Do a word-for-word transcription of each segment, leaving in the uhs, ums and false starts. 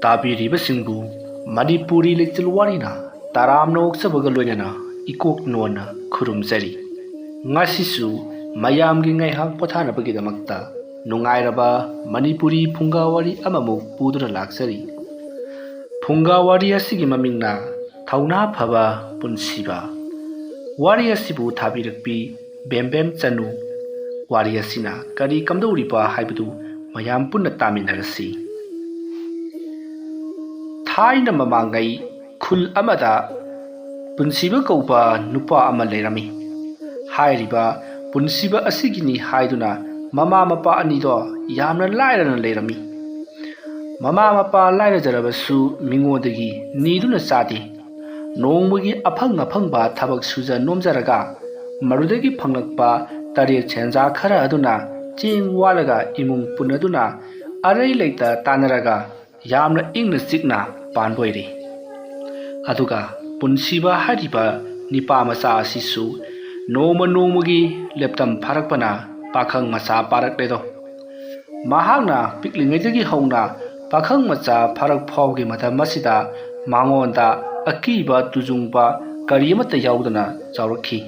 ꯇꯥꯕꯤꯔꯤꯕꯁꯤꯡꯕꯨ ꯃꯅꯤꯄꯨꯔꯤ ꯂꯤꯛꯆꯠ ꯋꯥꯔꯤꯅ ꯇꯔꯥꯝꯅ ꯑꯣꯛꯆꯕꯒ ꯂꯣꯏꯅꯅ ꯏꯀꯣꯛ ꯅꯣꯟꯅ ꯈꯨꯔꯨꯝꯖꯔꯤ꯫ ꯉꯁꯤꯁꯨ ꯃꯌꯥꯝꯒꯤ ꯉꯥꯏꯍꯥꯛ ꯄꯣꯊꯥꯅꯕꯒꯤꯗꯃꯛꯇ ꯅꯨꯡꯉꯥꯏꯔꯕ ꯃꯅꯤꯄꯨꯔꯤ ꯐꯨꯡꯒꯥ ꯋꯥꯔꯤ ꯑꯃꯃꯨꯛ ꯄꯨꯗꯨꯅ ꯂꯥꯛꯆꯔꯤ꯫ ꯐꯨꯡꯒꯥ ꯋꯥꯔꯤ ꯑꯁꯤꯒꯤ ꯃꯃꯤꯡꯅ ꯊꯧꯅꯥ ꯐꯕ ꯄꯨꯟꯁꯤꯕ꯫ ꯋꯥꯔꯤ ꯑꯁꯤꯕꯨ ꯊꯥꯕꯤꯔꯛꯄꯤ ꯕꯦꯝꯕꯦꯝ ꯆꯅꯨ꯫ ꯋꯥꯔꯤ ꯑꯁꯤꯅ ꯀꯔꯤ ꯀꯝꯗꯧꯔꯤꯕ ꯍꯥꯏꯕꯗꯨ ꯃꯌꯥꯝ ꯄꯨꯟꯅ ꯇꯥꯃꯤꯟꯅꯔꯁꯤ꯫ ꯊꯥꯏꯅ ꯃꯃꯥꯡꯉꯩ ꯈꯨꯜ ꯑꯃꯗ ꯄꯨꯟꯁꯤꯕ ꯀꯧꯕ ꯅꯨꯄꯥ ꯑꯃ ꯂꯩꯔꯝꯃꯤ꯫ ꯍꯥꯏꯔꯤꯕ ꯄꯨꯟꯁꯤꯕ ꯑꯁꯤꯒꯤꯅꯤ ꯍꯥꯏꯗꯨꯅ ꯃꯃꯥ ꯃꯄꯥ ꯑꯅꯤꯗꯣ ꯌꯥꯝꯅ ꯂꯥꯏꯔꯅ ꯂꯩꯔꯝꯃꯤ꯫ ꯃꯃꯥ ꯃꯄꯥ ꯂꯥꯏꯔꯖꯔꯕꯁꯨ ꯃꯤꯉꯣꯟꯗꯒꯤ ꯅꯤꯗꯨꯅ ꯆꯥꯗꯦ꯫ ꯅꯣꯡꯃꯒꯤ ꯑꯐꯪ ꯑꯐꯪꯕ ꯊꯕꯛ ꯁꯨꯖ ꯅꯣꯝꯖꯔꯒ ꯃꯗꯨꯗꯒꯤ ꯐꯪꯂꯛꯄ ꯇꯔꯦꯠ ꯁꯦꯟꯖꯥ ꯈꯔ ꯑꯗꯨꯅ ꯆꯦꯡ ꯋꯥꯜꯂꯒ ꯏꯃꯨꯡ ꯄꯨꯟꯅꯗꯨꯅ ꯑꯔꯩ ꯂꯩꯇ ꯇꯥꯟꯅꯔꯒ ꯌꯥꯝꯅ ꯏꯪꯅ ꯆꯤꯛꯅ ꯄꯥꯟꯕ ꯑꯣꯏꯔꯤ꯫ ꯑꯗꯨꯒ ꯄꯨꯟꯁꯤꯕ ꯍꯥꯏꯔꯤꯕ ꯅꯤꯄꯥ ꯃꯆꯥ ꯑꯁꯤꯁꯨ ꯅꯣꯡꯃ ꯅꯣꯡꯃꯒꯤ ꯂꯦꯞꯇꯝ ꯐꯥꯔꯛꯄꯅ ꯄꯥꯈꯪ ꯃꯆꯥ ꯄꯥꯔꯛꯂꯦꯗꯣ꯫ ꯃꯍꯥꯛꯅ ꯄꯤꯛꯂꯤꯉꯩꯗꯒꯤ ꯍꯧꯅ ꯄꯥꯈꯪ ꯃꯆꯥ ꯐꯥꯔꯛ ꯐꯥꯎꯒꯤ ꯃꯇꯝ ꯑꯁꯤꯗ ꯃꯉꯣꯟꯗ ꯑꯀꯤꯕ ꯇꯨꯖꯨꯡꯕ ꯀꯔꯤ ꯑꯃꯠꯇ ꯌꯥꯎꯗꯅ ꯆꯥꯎꯔꯛꯈꯤ꯫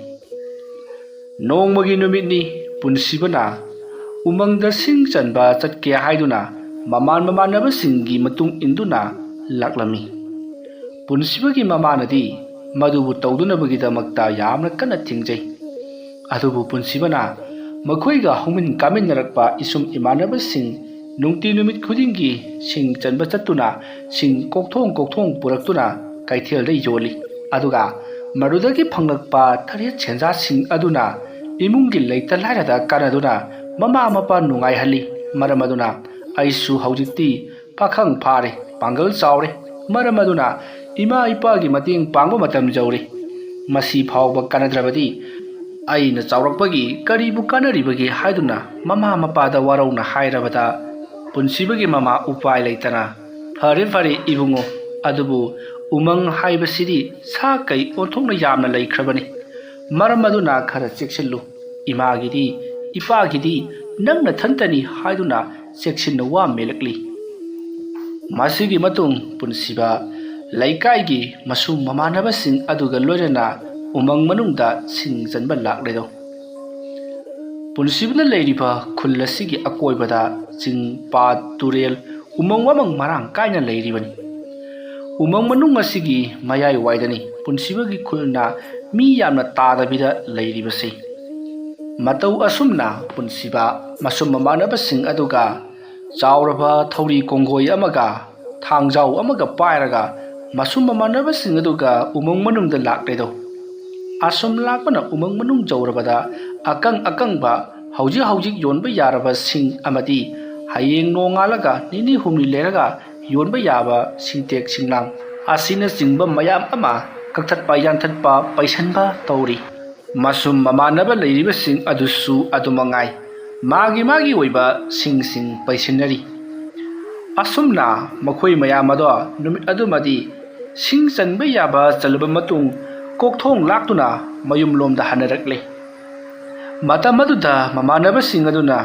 ꯅꯣꯡꯃꯒꯤ ꯅꯨꯃꯤꯠꯅꯤ꯫ ꯄꯨꯟꯁꯤꯕꯅ ꯎꯃꯪꯗ ꯁꯤꯡ ꯆꯟꯕ ꯆꯠꯀꯦ ꯍꯥꯏꯗꯨꯅ ꯃꯃꯥꯟ ꯃꯃꯥꯟꯅꯕꯁꯤꯡꯒꯤ ꯃꯇꯨꯡ ꯏꯟꯗꯨꯅ ꯂꯥꯛꯂꯝꯃꯤ꯫ ꯄꯨꯟꯁꯤꯕꯒꯤ ꯃꯃꯥꯅꯗꯤ ꯃꯗꯨꯕꯨ ꯇꯧꯗꯅꯕꯒꯤꯗꯃꯛꯇ ꯌꯥꯝꯅ ꯀꯟꯅ ꯊꯤꯡꯖꯩ꯫ ꯑꯗꯨꯕꯨ ꯄꯨꯟꯁꯤꯕꯅ ꯃꯈꯣꯏꯒ ꯍꯧꯃꯤꯟ ꯀꯥꯃꯤꯟꯅꯔꯛꯄ ꯏꯁꯨꯝ ꯏꯃꯥꯟꯅꯕꯁꯤꯡ ꯅꯨꯡꯇꯤ ꯅꯨꯃꯤꯠ ꯈꯨꯗꯤꯡꯒꯤ ꯁꯤꯡ ꯆꯟꯕ ꯆꯠꯇꯨꯅ ꯁꯤꯡ ꯀꯣꯛꯊꯣꯡ ꯀꯣꯛꯊꯣꯡ ꯄꯨꯔꯛꯇꯨꯅ ꯀꯩꯊꯦꯜꯗ ꯌꯣꯜꯂꯤ꯫ ꯑꯗꯨꯒ ꯃꯗꯨꯗꯒꯤ ꯐꯪꯂꯛꯄ ꯇꯔꯦꯠ ꯁꯦꯟꯖꯥꯁꯤꯡ ꯑꯗꯨꯅ ꯏꯃꯨꯡꯒꯤ ꯂꯩꯇ ꯂꯥꯏꯔꯗ ꯀꯥꯟꯅꯗꯨꯅ ꯃꯃꯥ ꯃꯄꯥ ꯅꯨꯡꯉꯥꯏꯍꯜꯂꯤ꯫ ꯃꯔꯝ ꯑꯗꯨꯅ ꯑꯩꯁꯨ ꯍꯧꯖꯤꯛꯇꯤ ꯄꯥꯈꯪ ꯐꯥꯔꯦ, ꯄꯥꯡꯒꯜ ꯆꯥꯎꯔꯦ꯫ ꯃꯔꯝ ꯑꯗꯨꯅ ꯏꯃꯥ ꯏꯄꯥꯒꯤ ꯃꯇꯦꯡ ꯄꯥꯡꯕ ꯃꯇꯝ ꯌꯧꯔꯦ꯫ ꯃꯁꯤ ꯐꯥꯎꯕ ꯀꯥꯟꯅꯗ꯭ꯔꯕꯗꯤ ꯑꯩꯅ ꯆꯥꯎꯔꯛꯄꯒꯤ ꯀꯔꯤꯕꯨ ꯀꯥꯟꯅꯔꯤꯕꯒꯦ ꯍꯥꯏꯗꯨꯅ ꯃꯃꯥ ꯃꯄꯥꯗ ꯋꯥꯔꯧꯅ ꯍꯥꯏꯔꯕꯗ ꯄꯨꯟꯁꯤꯕꯒꯤ ꯃꯃꯥ ꯎꯄꯥꯏ ꯂꯩꯇꯅ, "ꯐꯔꯦ ꯐꯔꯦ ꯏꯕꯨꯡꯉꯣ, ꯑꯗꯨꯕꯨ ꯎꯃꯪ ꯍꯥꯏꯕꯁꯤꯗꯤ ꯁꯥ ꯀꯩ ꯑꯣꯟꯊꯣꯛꯅ ꯌꯥꯝꯅ ꯂꯩꯈ꯭ꯔꯕꯅꯤ꯫ ꯃꯔꯝ ꯑꯗꯨꯅ ꯈꯔ ꯆꯦꯛꯁꯤꯜꯂꯨ꯫ ꯏꯃꯥꯒꯤꯗꯤ, ꯏꯄꯥꯒꯤꯗꯤ ꯅꯪ ꯅꯊꯟꯇꯅꯤ" ꯍꯥꯏꯗꯨꯅ ꯆꯦꯛꯁꯤꯟꯅ ꯋꯥ ꯃꯦꯜꯂꯛꯂꯤ꯫ ꯃꯁꯤꯒꯤ ꯃꯇꯨꯡ ꯄꯨꯟꯁꯤꯕ ꯂꯩꯀꯥꯏꯒꯤ ꯃꯁꯨ ꯃꯃꯥꯟꯅꯕꯁꯤꯡ ꯑꯗꯨꯒ ꯂꯣꯏꯅꯅ ꯎꯃꯪ ꯃꯅꯨꯡꯗ ꯁꯤꯡ ꯆꯟꯕ ꯂꯥꯛꯂꯦꯗꯣ꯫ ꯄꯨꯟꯁꯤꯕꯅ ꯂꯩꯔꯤꯕ ꯈꯨꯜ ꯑꯁꯤꯒꯤ ꯑꯀꯣꯏꯕꯗ ꯆꯤꯡ, ꯄꯥꯠ, ꯇꯨꯔꯦꯜ, ꯎꯃꯪ ꯋꯥꯃꯪ ꯃꯔꯥꯡ ꯀꯥꯏꯅ ꯂꯩꯔꯤꯕꯅꯤ꯫ ꯎꯃꯪ ꯃꯅꯨꯡ ꯑꯁꯤꯒꯤ ꯃꯌꯥꯏ ꯋꯥꯏꯗꯅꯤ ꯄꯨꯟꯁꯤꯕꯒꯤ ꯈꯨꯜꯅ ꯃꯤ ꯌꯥꯝꯅ ꯇꯥꯗꯕꯤꯗ ꯂꯩꯔꯤꯕꯁꯤ꯫ ꯃꯇꯧ ꯑꯁꯨꯝꯅ ꯄꯨꯟꯁꯤꯕ ꯃꯁꯨꯝ ꯃꯃꯥꯟꯅꯕꯁꯤꯡ ꯑꯗꯨꯒ ꯆꯥꯎꯔꯕ ꯊꯧꯔꯤ ꯀꯣꯡꯒꯣꯏ ꯑꯃꯒ ꯊꯥꯡꯖꯥꯎ ꯑꯃꯒ ꯄꯥꯏꯔꯒ ꯃꯁꯨꯝ ꯃꯃꯥꯟꯅꯕꯁꯤꯡ ꯑꯗꯨꯒ ꯎꯃꯪ ꯃꯅꯨꯡꯗ ꯂꯥꯛꯂꯦꯗꯣ꯫ ꯑꯁꯨꯝ ꯂꯥꯛꯄꯅ ꯎꯃꯪ ꯃꯅꯨꯡ ꯌꯧꯔꯕꯗ ꯑꯀꯪ ꯑꯀꯪꯕ ꯍꯧꯖꯤꯛ ꯍꯧꯖꯤꯛ ꯌꯣꯟꯕ ꯌꯥꯔꯕ ꯁꯤꯡ ꯑꯃꯗꯤ ꯍꯌꯦꯡ ꯅꯣꯡꯉꯥꯜꯂꯒ ꯅꯤꯅꯤ ꯍꯨꯝꯅꯤ ꯂꯩꯔꯒ ꯌꯣꯟꯕ ꯌꯥꯕ ꯁꯤꯡꯇꯦꯛ ꯁꯤꯡꯂꯥꯡ ꯑꯁꯤꯅꯆꯤꯡꯕ ꯃꯌꯥꯝ ꯑꯃ ꯀꯛꯊꯠꯄ ꯌꯥꯟꯊꯠꯄ ꯄꯩꯁꯟꯕ ꯇꯧꯔꯤ꯫ ꯃꯁꯨꯝ ꯃꯃꯥꯟꯅꯕ ꯂꯩꯔꯤꯕꯁꯤꯡ ꯑꯗꯨꯁꯨ ꯑꯗꯨꯃꯉꯥꯏ ꯃꯥꯒꯤ ꯃꯥꯒꯤ ꯑꯣꯏꯕ ꯁꯤꯡꯁꯤꯡ ꯄꯩꯁꯤꯟꯅꯔꯤ꯫ ꯑꯁꯨꯝꯅ ꯃꯈꯣꯏ ꯃꯌꯥꯝ ꯑꯗꯣ ꯅꯨꯃꯤꯠ ꯑꯗꯨꯃꯗꯤ ꯁꯤꯡ ꯆꯟꯕ ꯌꯥꯕ ꯆꯜꯂꯕ ꯃꯇꯨꯡ ꯀꯣꯛꯊꯣꯡ ꯂꯥꯛꯇꯨꯅ ꯃꯌꯨꯝꯂꯣꯝꯗ ꯍꯟꯅꯔꯛꯂꯦ꯫ ꯃꯇꯝ ꯑꯗꯨꯗ ꯃꯃꯥꯟꯅꯕꯁꯤꯡ ꯑꯗꯨꯅ,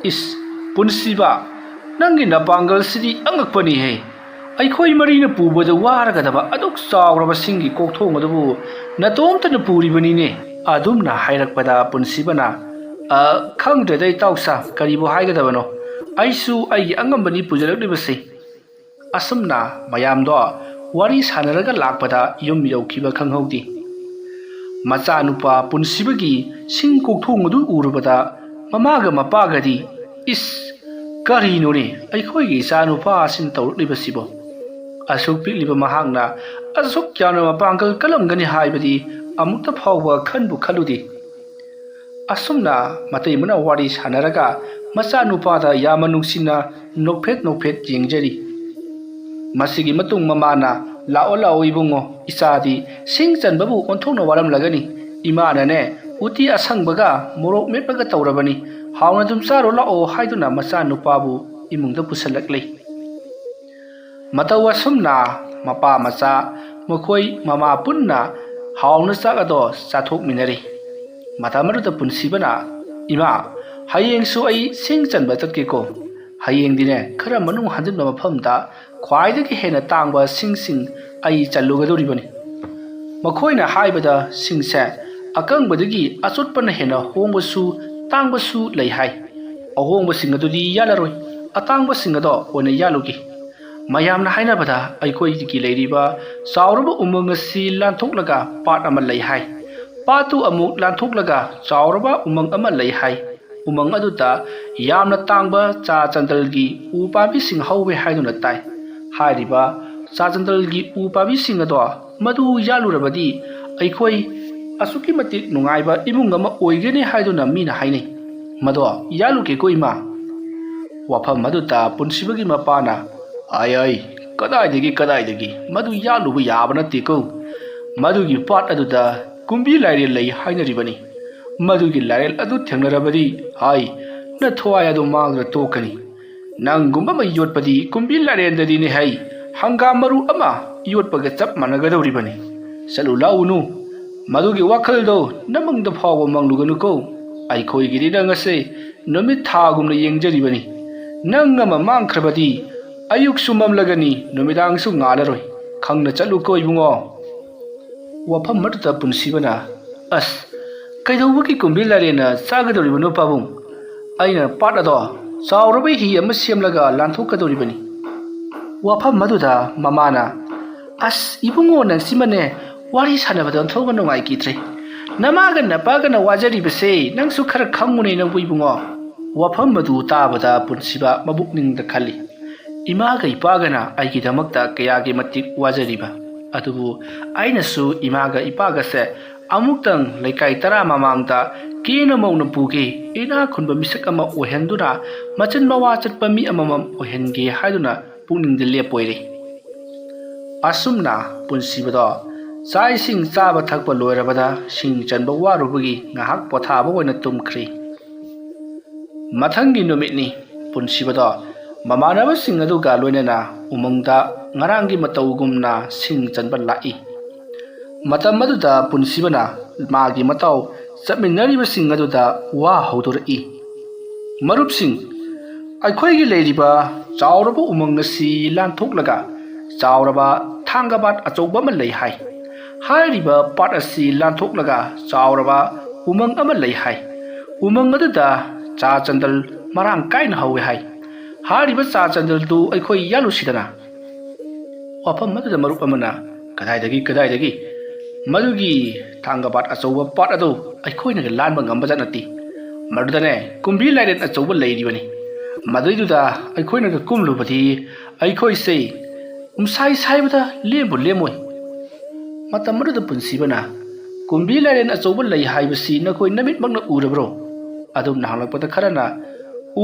"ꯏꯁ, ꯄꯨꯟꯁꯤꯕ, ꯅꯪꯒꯤ ꯅꯄꯥꯡꯒꯜꯁꯤꯗꯤ ꯑꯉꯛꯄꯅꯤꯍꯦ꯫ ꯑꯩꯈꯣꯏ ꯃꯔꯤꯅ ꯄꯨꯕꯗ ꯋꯥꯔꯒꯗꯕ ꯑꯗꯨꯛ ꯆꯥꯎꯔꯕ ꯁꯤꯡꯒꯤ ꯀꯣꯛꯊꯣꯡ ꯑꯗꯨꯕꯨ ꯅꯇꯣꯝꯇꯅ ꯄꯨꯔꯤꯕꯅꯤꯅꯦ"꯫ ꯑꯗꯨꯝꯅ ꯍꯥꯏꯔꯛꯄꯗ ꯄꯨꯟꯁꯤꯕꯅ, "ꯑ, ꯈꯪꯗ꯭ꯔꯦꯗ ꯏꯇꯥꯎꯁꯥ, ꯀꯔꯤꯕꯨ ꯍꯥꯏꯒꯗꯕꯅꯣ? ꯑꯩꯁꯨ ꯑꯩꯒꯤ ꯑꯉꯝꯕꯅꯤ ꯄꯨꯖꯔꯛꯂꯤꯕꯁꯤ"꯫ ꯑꯁꯨꯝꯅ ꯃꯌꯥꯝꯗꯣ ꯋꯥꯔꯤ ꯁꯥꯟꯅꯔꯒ ꯂꯥꯛꯄꯗ ꯌꯨꯝ ꯌꯧꯈꯤꯕ ꯈꯪꯍꯧꯗꯦ꯫ ꯃꯆꯥꯅꯨꯄꯥ ꯄꯨꯟꯁꯤꯕꯒꯤ ꯁꯤꯡ ꯀꯣꯛꯊꯣꯡ ꯑꯗꯨ ꯎꯔꯨꯕꯗ ꯃꯃꯥꯒ ꯃꯄꯥꯒꯗꯤ, "ꯏꯁ, ꯀꯔꯤꯅꯣꯅꯦ ꯑꯩꯈꯣꯏꯒꯤ ꯏꯆꯥꯅꯨꯄꯥ ꯑꯁꯤꯅ ꯇꯧꯔꯛꯂꯤꯕꯁꯤꯕꯣ? ꯑꯁꯨꯛ ꯄꯤꯛꯂꯤꯕ ꯃꯍꯥꯛꯅ ꯑꯁꯨꯛ ꯌꯥꯝꯅ ꯃꯄꯥꯡꯒꯜ ꯀꯜꯂꯝꯒꯅꯤ ꯍꯥꯏꯕꯗꯤ ꯑꯃꯨꯛꯇ ꯐꯥꯎꯕ ꯈꯟꯕꯨ ꯈꯜꯂꯨꯗꯦ"꯫ ꯑꯁꯨꯝꯅ ꯃꯇꯩ ꯃꯅꯥꯎ ꯋꯥꯔꯤ ꯁꯥꯟꯅꯔꯒ ꯃꯆꯥꯅꯨꯄꯥꯗ ꯌꯥꯝꯅ ꯅꯨꯡꯁꯤꯅ ꯅꯣꯛꯐꯦꯠ ꯅꯣꯛꯐꯦꯠ ꯌꯦꯡꯖꯔꯤ꯫ ꯃꯁꯤꯒꯤ ꯃꯇꯨꯡ ꯃꯃꯥꯅ, "ꯂꯥꯛꯑꯣ, ꯂꯥꯛꯑꯣ ꯏꯕꯨꯡꯉꯣ, ꯏꯆꯥꯗꯤ ꯁꯤꯡ ꯆꯟꯕꯕꯨ ꯑꯣꯟꯊꯣꯛꯅ ꯋꯥꯔꯝꯂꯒꯅꯤ꯫ ꯏꯃꯥꯅꯅꯦ ꯎꯇꯤ ꯑꯁꯪꯕꯒ ꯃꯣꯔꯣꯛ ꯃꯦꯠꯄꯒ ꯇꯧꯔꯕꯅꯤ, ꯍꯥꯎꯅ ꯑꯗꯨꯝ ꯆꯥꯔꯣ ꯂꯥꯛꯑꯣ" ꯍꯥꯏꯗꯨꯅ ꯃꯆꯥꯅꯨꯄꯥꯕꯨ ꯏꯃꯨꯡꯗ ꯄꯨꯁꯤꯜꯂꯛꯂꯤ꯫ ꯃꯇꯧ ꯑꯁꯨꯝꯅ ꯃꯄꯥ ꯃꯆꯥ ꯃꯈꯣꯏ ꯃꯃꯥ ꯄꯨꯟꯅ ꯍꯥꯎꯅ ꯆꯥꯛ ꯑꯗꯣ ꯆꯥꯊꯣꯛꯃꯤꯟꯅꯔꯤ꯫ ꯃꯇꯝ ꯑꯗꯨꯗ ꯄꯨꯟꯁꯤꯕꯅ, "ꯏꯃꯥ, ꯍꯌꯦꯡꯁꯨ ꯑꯩ ꯁꯤꯡ ꯆꯟꯕ ꯆꯠꯀꯦꯀꯣ꯫ ꯍꯌꯦꯡꯗꯤꯅꯦ, ꯈꯔ ꯃꯅꯨꯡ ꯍꯟꯖꯤꯟꯕ ꯃꯐꯝꯗ ꯈ꯭ꯋꯥꯏꯗꯒꯤ ꯍꯦꯟꯅ ꯇꯥꯡꯕ ꯁꯤꯡꯁꯤꯡ ꯑꯩ ꯆꯜꯂꯨꯒꯗꯧꯔꯤꯕꯅꯤ꯫ ꯃꯈꯣꯏꯅ ꯍꯥꯏꯕꯗ ꯁꯤꯡꯁꯦ ꯑꯀꯪꯕꯗꯒꯤ ꯑꯆꯣꯠꯄꯅ ꯍꯦꯟꯅ ꯍꯣꯡꯕꯁꯨ ꯇꯥꯡꯕꯁꯨ ꯂꯩ ꯍꯥꯏ꯫ ꯑꯍꯣꯡꯕꯁꯤꯡ ꯑꯗꯨꯗꯤ ꯌꯥꯜꯂꯔꯣꯏ, ꯑꯇꯥꯡꯕꯁꯤꯡ ꯑꯗꯣ ꯑꯣꯏꯅ ꯌꯥꯜꯂꯨꯒꯦ꯫ ꯃꯌꯥꯝꯅ ꯍꯥꯏꯅꯕꯗ ꯑꯩꯈꯣꯏꯒꯤ ꯂꯩꯔꯤꯕ ꯆꯥꯎꯔꯕ ꯎꯃꯪ ꯑꯁꯤ ꯂꯥꯟꯊꯣꯛꯂꯒ ꯄꯥꯠ ꯑꯃ ꯂꯩ ꯍꯥꯏ꯫ ꯄꯥꯠꯇꯨ ꯑꯃꯨꯛ ꯂꯥꯟꯊꯣꯛꯂꯒ ꯆꯥꯎꯔꯕ ꯎꯃꯪ ꯑꯃ ꯂꯩ ꯍꯥꯏ꯫ ꯎꯃꯪ ꯑꯗꯨꯗ ꯌꯥꯝꯅ ꯇꯥꯡꯕ ꯆꯥ ꯆꯟꯗꯜꯒꯤ ꯎ ꯄꯥꯝꯕꯤꯁꯤꯡ ꯍꯧꯋꯦ ꯍꯥꯏꯗꯨꯅ ꯇꯥꯏ꯫ ꯍꯥꯏꯔꯤꯕ ꯆꯥ ꯆꯟꯗꯜꯒꯤ ꯎ ꯄꯥꯝꯕꯤꯁꯤꯡ ꯑꯗꯣ ꯃꯗꯨ ꯌꯥꯜꯂꯨꯔꯕꯗꯤ ꯑꯩꯈꯣꯏ ꯑꯁꯨꯛꯀꯤ ꯃꯇꯤꯛ ꯅꯨꯡꯉꯥꯏꯕ ꯏꯃꯨꯡ ꯑꯃ ꯑꯣꯏꯒꯅꯤ ꯍꯥꯏꯗꯨꯅ ꯃꯤꯅ ꯍꯥꯏꯅꯩ꯫ ꯃꯗꯣ ꯌꯥꯜꯂꯨꯒꯦꯀꯣ ꯏꯃꯥ꯫ ꯋꯥꯐꯝ ꯑꯗꯨꯗ ꯄꯨꯟꯁꯤꯕꯒꯤ ꯃꯄꯥꯅ, "ꯑꯥꯏ ꯑꯥꯏ, ꯀꯗꯥꯏꯗꯒꯤ, ꯀꯗꯥꯏꯗꯒꯤ? ꯃꯗꯨ ꯌꯥꯜꯂꯨꯕ ꯌꯥꯕ ꯅꯠꯇꯦꯀꯣ꯫ ꯃꯗꯨꯒꯤ ꯄꯥꯠ ꯑꯗꯨꯗ ꯀꯨꯝꯕꯤ ꯂꯥꯏꯔꯦꯜ ꯂꯩ ꯍꯥꯏꯅꯔꯤꯕꯅꯤ꯫ ꯃꯗꯨꯒꯤ ꯂꯥꯏꯔꯦꯜ ꯑꯗꯨ ꯊꯦꯡꯅꯔꯕꯗꯤ, ꯍꯥꯏ, ꯅꯊ꯭ꯋꯥꯏ ꯑꯗꯨ ꯃꯥꯡꯗꯨꯅ ꯇꯣꯛꯀꯅꯤ꯫ ꯅꯪꯒꯨꯝꯕ ꯑꯃ ꯌꯣꯠꯄꯗꯤ ꯀꯨꯝꯕꯤ ꯂꯥꯏꯔꯦꯟꯗꯗꯤꯅꯦ ꯍꯩ, ꯍꯪꯒꯥꯝ ꯃꯔꯨ ꯑꯃ ꯌꯣꯠꯄꯒ ꯆꯞ ꯃꯥꯟꯅꯒꯗꯧꯔꯤꯕꯅꯤ꯫ ꯆꯠꯂꯨ ꯂꯥꯛꯎꯅꯨ꯫ ꯃꯗꯨꯒꯤ ꯋꯥꯈꯜꯗꯣ ꯅꯃꯪꯗ ꯐꯥꯎꯕ ꯃꯪꯂꯨꯒꯅꯨꯀꯣ꯫ ꯑꯩꯈꯣꯏꯒꯤꯗꯤ ꯅꯪ ꯑꯁꯦ ꯅꯨꯃꯤꯠ ꯊꯥꯒꯨꯝꯅ ꯌꯦꯡꯖꯔꯤꯕꯅꯤ꯫ ꯅꯪ ꯑꯃ ꯃꯥꯡꯈ꯭ꯔꯕꯗꯤ ꯑꯌꯨꯛꯁꯨ ꯃꯝꯂꯒꯅꯤ, ꯅꯨꯃꯤꯗꯥꯡꯁꯨ ꯉꯥꯜꯂꯔꯣꯏ꯫ ꯈꯪꯅ ꯆꯠꯂꯨꯀꯣ ꯏꯕꯨꯡꯉꯣ꯫" ꯋꯥꯐꯝ ꯑꯗꯨꯗ ꯄꯨꯟꯁꯤꯕꯅ, "ꯑꯁ, ꯀꯩꯗꯧꯕꯒꯤ ꯀꯨꯝꯕꯤ ꯂꯥꯏꯔꯦꯟꯅ ꯆꯥꯒꯗꯧꯔꯤꯕꯅꯣ ꯄꯥꯕꯨꯡ? ꯑꯩꯅ ꯄꯥꯠ ꯑꯗꯣ ꯆꯥꯎꯔꯕ ꯍꯤ ꯑꯃ ꯁꯦꯝꯂꯒ ꯂꯥꯟꯊꯣꯛꯀꯗꯧꯔꯤꯕꯅꯤ꯫" ꯋꯥꯐꯝ ꯑꯗꯨꯗ ꯃꯃꯥꯅ, "ꯑꯁ, ꯏꯕꯨꯡꯉꯣ ꯅꯪꯁꯤꯃꯅꯦ, ꯋꯥꯔꯤ ꯁꯥꯟꯅꯕꯗ ꯑꯣꯟꯊꯣꯛꯅ ꯅꯨꯡꯉꯥꯏꯈꯤꯗ꯭ꯔꯦ꯫ ꯅꯃꯥꯒ ꯅꯄꯥꯒꯅ ꯋꯥꯖꯔꯤꯕꯁꯦ ꯅꯪꯁꯨ ꯈꯔ ꯈꯪꯉꯨꯅꯦ ꯅꯪꯕꯨ ꯏꯕꯨꯡꯉꯣ꯫" ꯋꯥꯐꯝ ꯑꯗꯨ ꯇꯥꯕꯗ ꯄꯨꯟꯁꯤꯕ ꯃꯕꯨꯛꯅꯤꯡꯗ ꯈꯜꯂꯤ, "ꯏꯃꯥꯒ ꯏꯄꯥꯒꯅ ꯑꯩꯒꯤꯗꯃꯛꯇ ꯀꯌꯥꯒꯤ ꯃꯇꯤꯛ ꯋꯥꯖꯔꯤꯕ꯫ ꯑꯗꯨꯕꯨ ꯑꯩꯅꯁꯨ ꯏꯃꯥꯒ ꯏꯄꯥꯒꯁꯦ ꯑꯃꯨꯛꯇꯪ ꯂꯩꯀꯥꯏ ꯇꯔꯥ ꯃꯃꯥꯡꯗ ꯀꯦꯅ ꯃꯧꯅ ꯄꯨꯒꯦ, ꯏꯅꯥꯛ ꯈꯨꯟꯕ ꯃꯤꯁꯛ ꯑꯃ ꯑꯣꯏꯍꯟꯗꯨꯅ ꯃꯆꯤꯟ ꯃꯋꯥ ꯆꯠꯄ ꯃꯤ ꯑꯃꯃꯝ ꯑꯣꯏꯍꯟꯒꯦ ꯍꯥꯏꯗꯨꯅ ꯄꯨꯛꯅꯤꯡꯗ ꯂꯦꯞꯄꯣꯏꯔꯦ꯫" ꯑꯁꯨꯝꯅ ꯄꯨꯟꯁꯤꯕꯗꯣ ꯆꯥꯛ ꯏꯁꯤꯡ ꯆꯥꯕ ꯊꯛꯄ ꯂꯣꯏꯔꯕꯗ ꯁꯤꯡ ꯆꯟꯕ ꯋꯥꯔꯨꯕꯒꯤ ꯉꯥꯏꯍꯥꯛ ꯄꯣꯊꯥꯕ ꯑꯣꯏꯅ ꯇꯨꯝꯈ꯭ꯔꯤ꯫ ꯃꯊꯪꯒꯤ ꯅꯨꯃꯤꯠꯅꯤ꯫ ꯄꯨꯟꯁꯤꯕꯗꯣ ꯃꯃꯥꯟꯅꯕꯁꯤꯡ ꯑꯗꯨꯒ ꯂꯣꯏꯅꯅ ꯎꯃꯪꯗ ꯉꯔꯥꯡꯒꯤ ꯃꯇꯧꯒꯨꯝꯅ ꯁꯤꯡ ꯆꯟꯕ ꯂꯥꯛꯏ꯫ ꯃꯇꯝ ꯑꯗꯨꯗ ꯄꯨꯟꯁꯤꯕꯅ ꯃꯥꯒꯤ ꯃꯇꯥꯎ ꯆꯠꯃꯤꯟꯅꯔꯤꯕꯁꯤꯡ ꯑꯗꯨꯗ ꯋꯥ ꯍꯧꯗꯣꯔꯛꯏ, "ꯃꯔꯨꯞꯁꯤꯡ, ꯑꯩꯈꯣꯏꯒꯤ ꯂꯩꯔꯤꯕ ꯆꯥꯎꯔꯕ ꯎꯃꯪ ꯑꯁꯤ ꯂꯥꯟꯊꯣꯛꯂꯒ ꯆꯥꯎꯔꯕ ꯊꯥꯡꯒ ꯄꯥꯠ ꯑꯆꯧꯕ ꯑꯃ ꯂꯩ ꯍꯥꯏ꯫ ꯍꯥꯏꯔꯤꯕ ꯄꯥꯠ ꯑꯁꯤ ꯂꯥꯟꯊꯣꯛꯂꯒ ꯆꯥꯎꯔꯕ ꯎꯃꯪ ꯑꯃ ꯂꯩ ꯍꯥꯏ꯫ ꯎꯃꯪ ꯑꯗꯨꯗ ꯆꯥ ꯆꯟꯗꯜ ꯃꯔꯥꯡ ꯀꯥꯏꯅ ꯍꯧꯋꯦ ꯍꯥꯏ꯫ ꯍꯥꯏꯔꯤꯕ ꯆꯥ ꯆꯟꯗꯜꯗꯨ ꯑꯩꯈꯣꯏ ꯌꯥꯜꯂꯨꯁꯤꯗꯅ꯫ ꯋꯥꯐꯝ ꯑꯗꯨꯗ ꯃꯔꯨꯞ ꯑꯃꯅ, "ꯀꯗꯥꯏꯗꯒꯤ, ꯀꯗꯥꯏꯗꯒꯤ? ꯃꯗꯨꯒꯤ ꯊꯥꯡꯒ ꯄꯥꯠ ꯑꯆꯧꯕ ꯄꯥꯠ ꯑꯗꯨ ꯑꯩꯈꯣꯏꯅꯒ ꯂꯥꯟꯕ ꯉꯝꯕꯖꯥꯠ ꯅꯠꯇꯦ꯫ ꯃꯗꯨꯗꯅꯦ ꯀꯨꯝꯕꯤ ꯂꯥꯏꯔꯦꯟ ꯑꯆꯧꯕ ꯂꯩꯔꯤꯕꯅꯤ꯫ ꯃꯗꯨꯏꯗꯨꯗ ꯑꯩꯈꯣꯏꯅꯒ ꯀꯨꯝꯂꯨꯕꯗꯤ ꯑꯩꯈꯣꯏꯁꯦ ꯎꯝꯁꯥꯏ ꯁꯥꯏꯕꯗ ꯂꯦꯝꯕꯨ ꯂꯦꯝꯃꯣꯏ꯫" ꯃꯇꯝ ꯑꯗꯨꯗ ꯄꯨꯟꯁꯤꯕꯅ, "ꯀꯨꯝꯕꯤ ꯂꯥꯏꯔꯦꯟ ꯑꯆꯧꯕ ꯂꯩ ꯍꯥꯏꯕꯁꯤ ꯅꯈꯣꯏ ꯅꯃꯤꯠꯃꯛꯅ ꯎꯔꯕ꯭ꯔꯣ?" ꯑꯗꯨꯝꯅ ꯍꯪꯂꯛꯄꯗ ꯈꯔꯅ,